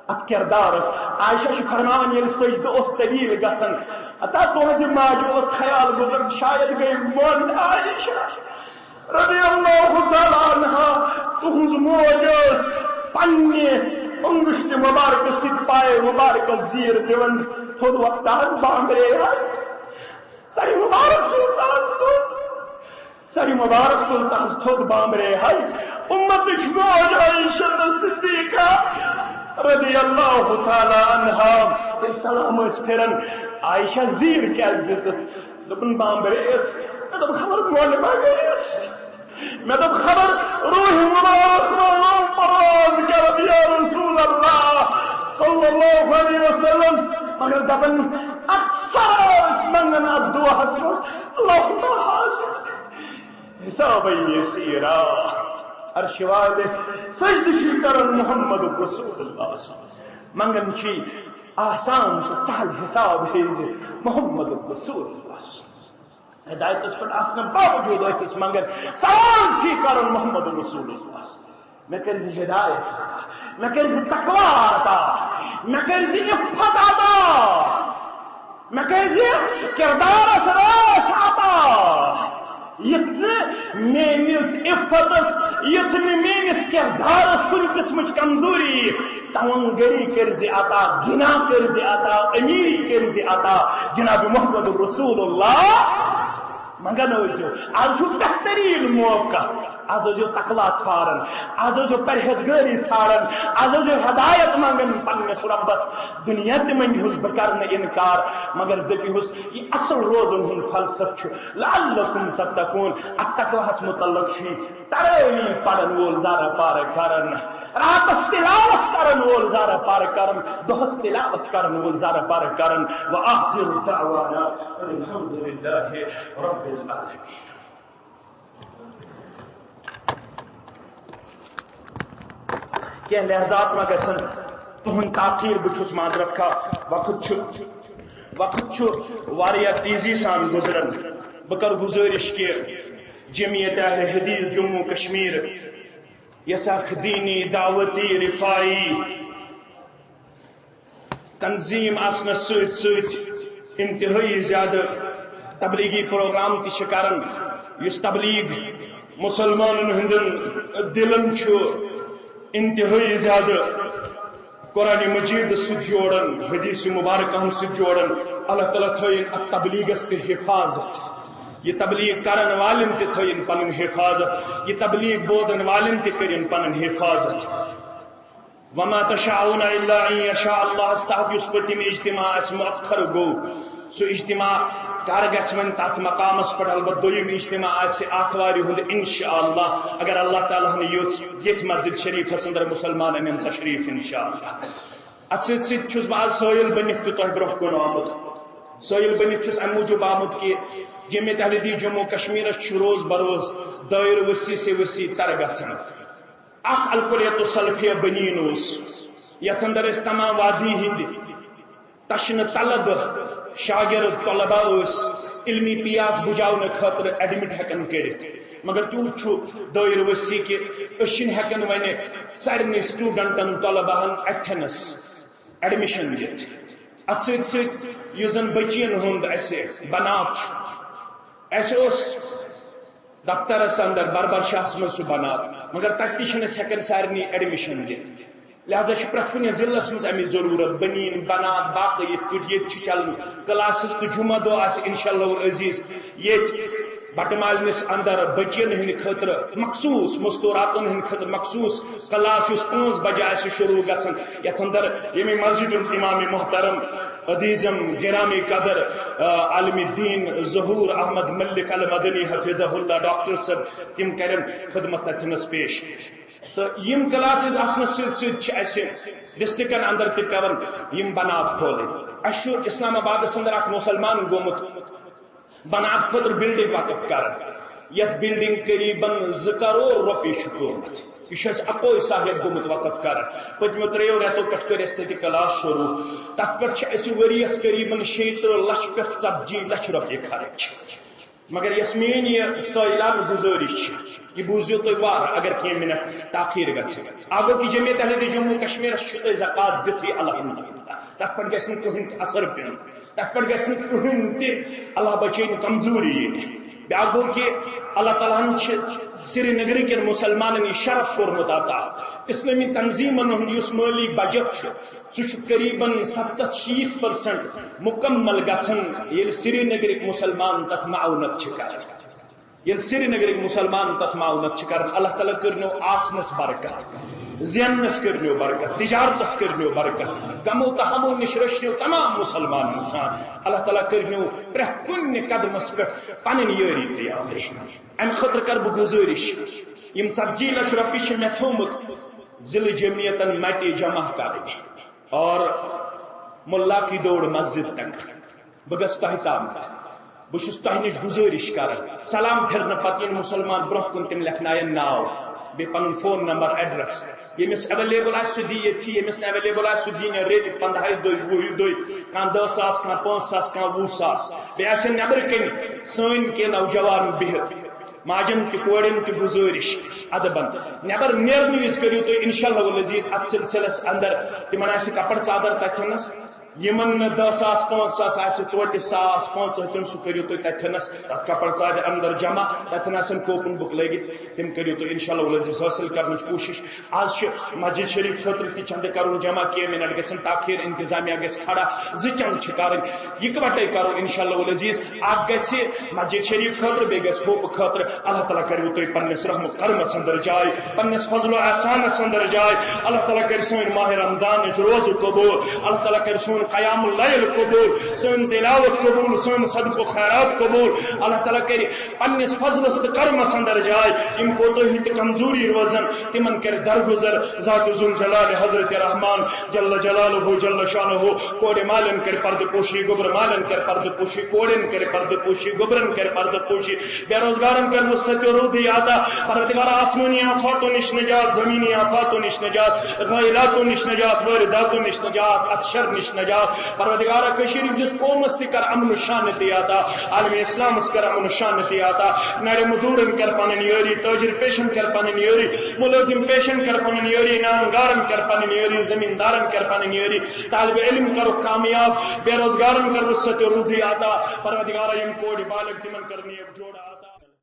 اتھ کردارس۔ عائشہ چھِ فرماوان، ییٚلہِ سجدٕ اوس طویل گژھان، عطا تُہنزِ ماجہِ اوس خیال گُزر، شاید گٔے مۄنڈ۔ عائشہ رضی اللہ تعالیٰ عنہا، تُہنز موج ٲس پننہِ انگشتہِ مُبارکہٕ سۭتۍ پایہِ مُبارکس زیٖر دِوان، تھوٚد وۄتھان بامبرے حظ۔ سرِ مُبارک تُل تحت تُل۔ سرِ مُبارک تُل تحت تھوٚد بامبرے حظ۔ اُمتٕچ موج عائشہ صدیقہ رضی اللہ تعالیٰ عنہا۔ ییٚلہِ سلام ٲسۍ پھِران، عائشہ زیٖر کیٛازِ دِژٕتھ؟ دوٚپُن، بامبرییَس۔ مےٚ دوٚپ، خبر بۄنہٕ ما گٔیَس؟ مےٚ دوٚپ، خبر روحِ مُبارک ما لوٚگ پرواز کرد یا رسول اللہ صلی اللہ علیہ وسلم۔ مگر دپان، اکثر ٲسۍ منگان اتھ دعاہس منٛز، اللہم حاسب حسابا یسیرا۔ عرشہِ والہِ سجدٕ چھِ کران محمد رسول اللہ۔ منگان چھِ آسان تہٕ سہل حساب ہیزِ محمد رسول اللہ۔ ہدایتس پٮ۪ٹھ آسنہٕ باوجود ٲسۍ أسۍ منگان، سوال چھِ کران محمد رسول اللہ۔ مےٚ کٔرۍ زِ ہدایت عطا، مےٚ کٔرۍ زِ تقوی عطا، مےٚ کٔرۍ زِ عفت عطا، مےٚ کٔرۍ زِ کردارس رٲچھ عطا، یُتھ نہٕ میٲنِس عفتس، یُتھ نہٕ میٲنِس کردارس کُنہِ قٕسمٕچ کمزوری یی۔ توانگری کٔرۍ زِ عطا، غنا کٔرۍ زِ عطا، امیری کٔرۍ زِ عطا جناب محمد رسول اللہ۔ منگان ٲسۍزیو، آز چھُ بہتریٖن موقع۔ آز ٲسۍزیو تقوی ژھانڈان، آز ٲسۍزیو پرہیزگٲری ژھانڈان، آز ٲسۍزیو ہدایت منگان پننِس رۄبس۔ دُنیا تہِ منگہوس بہٕ کرٕ نہٕ انکار، مگر دٔپِہوس، یہِ اصل روزن ہُنٛد فلسفہٕ چھُ، لعلکم تتقون۔ اتھ تقواہس متعلق چھُ تراویح پرن وول زارہ پارہ کران، راتس تلاوت کرن وول زارہ پارہ کران، دۄہس تلاوت کرن وول زارہ پارہ کران۔ وآخر دعوانا الحمد للہ رب العالمین۔ کینٛہہ لحظات ما گژھن تُہُنٛد تاخیر، بہٕ چھُس معذرت خواہ، وقت چھُ، وقت چھُ واریاہ تیزی سان گُزران۔ بہٕ کرٕ گُزٲرِش کہِ جمعیت اہل حدیث جموں کشمیر، یۄس اکھ دینی، دعوتی، رفاعی تنظیم آسنس سۭتۍ سۭتۍ انتہٲئی زیادٕ تبلیغی پروگرام تہِ چھِ کران، یُس تبلیغ مسلمانن ہٕنٛدٮ۪ن دلن چھُ انتہٲئی زیادٕ قرآن مجیدس سۭتۍ جوڑان، حدیث مبارکہن سۭتۍ جوڑان۔ اللہ تعالیٰ تھٲیِن اتھ تبلیغس تہِ حفاظت۔ یہِ تبلیغ کرن والٮ۪ن تہِ تھٲیِن پنٕنۍ حفاظت، یہِ تبلیغ بوزن والٮ۪ن تہِ کٔرِن پنٕنۍ حفاظت۔ وما تشاءون الا ان یشاء اللہ۔ اس تحت یُس پٔتِم اجتماع اسہِ مؤخر گوٚو، سُہ اجتماع کر گژھِ وۄنۍ تتھ مقامس پٮ۪ٹھ؟ البتہ دوٚیِم اجتماع آسہِ آتھوارِ ہُنٛد انشاءاللہ، اگر اللہ تعالیٰ ہن یوٚژھ، ییٚتھۍ مسجد شریفس اندر مسلمانن ہُنٛد تشریف انشاءاللہ۔ اتھ سۭتۍ سۭتۍ چھُس بہٕ آز سٲیِل بٔنِتھ تہِ تۄہہِ برونٛہہ کُن آمُت۔ سٲیِل بٔنِتھ چھُس امہِ موٗجوٗب آمُت کہِ جمعیت اہل حدیث جموں کشمیرس چھُ روز بروز دٲیرٕ ؤسیع سے ؤسیع تر گژھان۔ اکھ الکلیت السلفیہ بنیٖن اوس، یتھ اندر ٲسۍ تمام وادی ہٕنٛدۍ تشنہٕ طلبہٕ، شاگرد، طلبہ ٲسۍ علمی پیاس بجاونہٕ خٲطرٕ ایڈمٹ ہٮ۪کان کٔرِتھ، مگر تیوٗت چھُ دٲیرٕ ؤسیع کہِ أسۍ چھِنہٕ ہٮ۪کان وۄنۍ سارنٕے سٹوڈنٹن، طلبہن اتھٮ۪نس ایڈمشن دِتھ۔ اتھ سۭتۍ سۭتۍ یُس زن بچین ہُنٛد اسہِ بنات چھُ، اسہِ اوس دفترس اندر بربر شاہس منٛز سُہ بنات، مگر تتہِ تہِ چھِنہٕ أسۍ ہٮ۪کان سارنٕے ایڈمشن دِتھ۔ لہذا چھِ پرٛٮ۪تھ کُنہِ ضلعس منٛز اَمِچ ضروٗرت۔ بٔنیٖن، بنات، باقٕے یِتھ پٲٹھۍ ییٚتہِ چھِ چلان کلاسز، تہٕ جمعہ دۄہ آسہِ انشاءاللہ العزیز ییٚتہِ بٹہٕ مالنِس اندر بچین ہٕنٛدِ خٲطرٕ مخصوٗص، مستوراتن ہٕنٛدِ خٲطرٕ مخصوٗص کلاس، یُس پانٛژھ بجے آسہِ شروع گژھان، یتھ اندر ییٚمہِ مسجد ہُنٛد امام محترم، عزیزم، گرامی قدر، آ، عالم دین ظہور احمد ملک المدنی حفظہ اللہ ڈاکٹر صٲب، تِم کرن خدمت تتھنس پیش۔ تہٕ یِم کلاسز آسنس سۭتۍ سۭتۍ چھِ اَسہِ ڈسٹرکن اندر تہِ پٮ۪وان یِم بنات کھولٕنۍ۔ اَسہِ چھُ اسلام آبادس اندر اکھ مسلمان گوٚمُت بنات خٲطرٕ بلڈنگ وقف کران، یتھ بلڈنگ قریباً زٕ کرور رۄپیہِ چھُ قۭمتھ۔ یہِ چھُ اَسہِ اکوے صاحب گوٚمُت وقف کران۔ پٔتمیو ترٛیٚیو رٮ۪تو پٮ۪ٹھ کٔر اَسہِ تَتہِ کلاس شروع۔ تَتھ پٮ۪ٹھ چھِ اَسہِ ؤریَس قریباً شیٚیہِ ترٕٛہ لچھ پٮ۪ٹھ ژتجی لچھ رۄپیہِ خرٕچ۔ مگر یۄس میٛٲنۍ یہِ سٲیلان گُزٲرِش چھِ، یہِ بوٗزِو تُہۍ وارٕ، اگر کینٛہہ منٹ تاخیر گژھِ۔ اَکھ گوٚو کہِ جمعیت اہلِ جموں کشمیرس چھُ تۄہہِ زکوٰۃ دِتھٕے الحمدللہ، تَتھ پٮ۪ٹھ گژھِ نہٕ کٕہٕنۍ تہِ اثر پیوٚن، تَتھ پٮ۪ٹھ گژھِ نہٕ کٕہٕنۍ تہِ، اللہ بچٲیِن، کمزوری یِنۍ۔ بیٛاکھ گوٚو کہِ اللہ تعالیٰ ہن چھِ سرینگرٕ کٮ۪ن مُسلمانن یہِ شرف کوٚرمُت عطا۔ اسلٲمی تنظیٖمن ہُنٛد یُس مٲلی بجٹ چھُ، سُہ چھُ قریباً ستتھ شیٖتھ پرسنٹ مُکمل گژھان، ییٚلہِ سرینگرٕکۍ مُسلمان تَتھ معاونت چھِ کران۔ ییٚلہِ سرینگرٕکۍ مُسلمان تَتھ معاونت چھِ کران، اللہ تعالیٰ کٔرنو آسنس برکت، زیننس کٔرنو برکت، تجارتس کٔرنو برکت، غمو تہمو نِش رٔچھنو تمام مُسلمانن سان۔ اللہ تعالیٰ کٔرنو پرٛٮ۪تھ کُنہِ قدمس پٮ۪ٹھ پنٕنۍ یٲری تہٕ یاوری۔ امہِ خٲطرٕ کرٕ بہٕ گُزٲرِش، یِم ژتجی لچھ رۄپیہِ چھِ مےٚ تھوٚومُت ضلع جمعیتن مٹہِ جمع کرٕنۍ اور ملا کی دوڑ مسجد تک۔ بہٕ گژھٕ تۄہہِ تامَتھ۔ بہٕ چھُس تۄہہِ نِش گُزٲرِش کران، سلام پھِرنہٕ پتہٕ یِن مُسلمان برونٛہہ کُن، تِم لیکھناون ناو، بیٚیہِ پنُن فون نمبر، ایڈریس۔ ییٚمِس اویلیبل آسہِ، سُہ دی ییٚتھی، ییٚمِس نہٕ اویلیبل آسہِ، سُہ دی مےٚ ریٚتۍ پنٛداہہِ دۄہہِ، وُہہِ دۄہہِ، کانٛہہ دَہ ساس، کانٛہہ پانٛژھ ساس، کانٛہہ وُہ ساس۔ بیٚیہِ آسن نٮ۪برٕ کَنہِ سٲنۍ کینٛہہ نوجوان بِہِتھ، ماجن تہِ کورٮ۪ن تہِ گُزٲرِش ادبن، نٮ۪بر نیرنہٕ وِزِ کٔرِو تُہۍ انشاءاللہ العزیز اتھ سلسلس اندر، تِمن آسہِ کپر ژادر تتھنس، یِمن نہٕ دَہ ساس، پانٛژھ ساس آسہِ، توتہِ ساس پانٛژھ ہتھ، سُہ کٔرِو تُہۍ تتھنس، تتھ کپر ژادِ اندر جمع، تتھن آسن کوپن بُک لٲگِتھ، تِم کٔرِو تُہۍ انشاءاللہ العزیز حٲصِل کرنٕچ کوٗشِش۔ آز چھِ مسجد شریف خٲطرٕ تہِ چندٕ کرُن جمع، کینٛہہ منٹ گژھن تاخیر، انتظامیہ گژھِ کھڑا، زٕ چندٕ چھِ کرٕنۍ، یکوٹے کرو انشاءاللہ العزیز۔ اکھ گژھِ مسجد شریف خٲطرٕ، بیٚیہِ گژھِ ہوپہٕ خٲطرٕ۔ اللہ تعالیٰ کٔرِو تُہۍ پننِس رحم و کرمس اندر جاے، پننِس فضل و احسانس اندر جاے۔ اللہ تعالیٰ کٔرِ سٲنۍ ماہِ رمضانٕچ روزٕ قبول، اللہ تعالیٰ کٔرِ سون قیام اللیل قبول، سٲنۍ تلاوت قبول، سٲنۍ صدقہٕ و خیرات قبول۔ اللہ تعالیٰ کٔرِ پننِس فضلس تہٕ کرمس اندر جاے۔ یِم کوتٲہی تہٕ کمزوری روزن، تِمن کرِ درگُزر ذات ذوالجلال حضرت رحمان جل جلالہ جل شانہ۔ کورِ مالٮ۪ن کرِ پردٕ پوشی، گوٚبرٕ مالٮ۪ن کرِ پردٕ پوشی، کورٮ۪ن کرِ پردٕ پوشی، گوٚبرن کرِ پردٕ پوشی، بے روزگارن کرِ وسعت و رودی عطا۔ پروردگار، آسمانی آفاتوں نش نجات، زمینی آفاتوں نش نجات، غیراتوں نش نجات، وارداتوں نش نجات، اتھ شر نش نجات۔ پروردگار، کشمیر کس قومس تہِ کر امن و شانتی عطا، عالم اسلامس کر امن و شانتی عطا۔ نرِ مزدورن کر پنن یٲری، تاجر پیشن کر پنن یٲری، ملازم پیشن کر پنن یٲری، نان گارن کر پنن یٲری، زمیندارن کر پنن یٲری، طالب علم کر کامیاب، بے روزگارن کر وسعت و رودی عطا۔ پروردگار، یم کورِ بالغ تمن کر نیک جوڑ عطا۔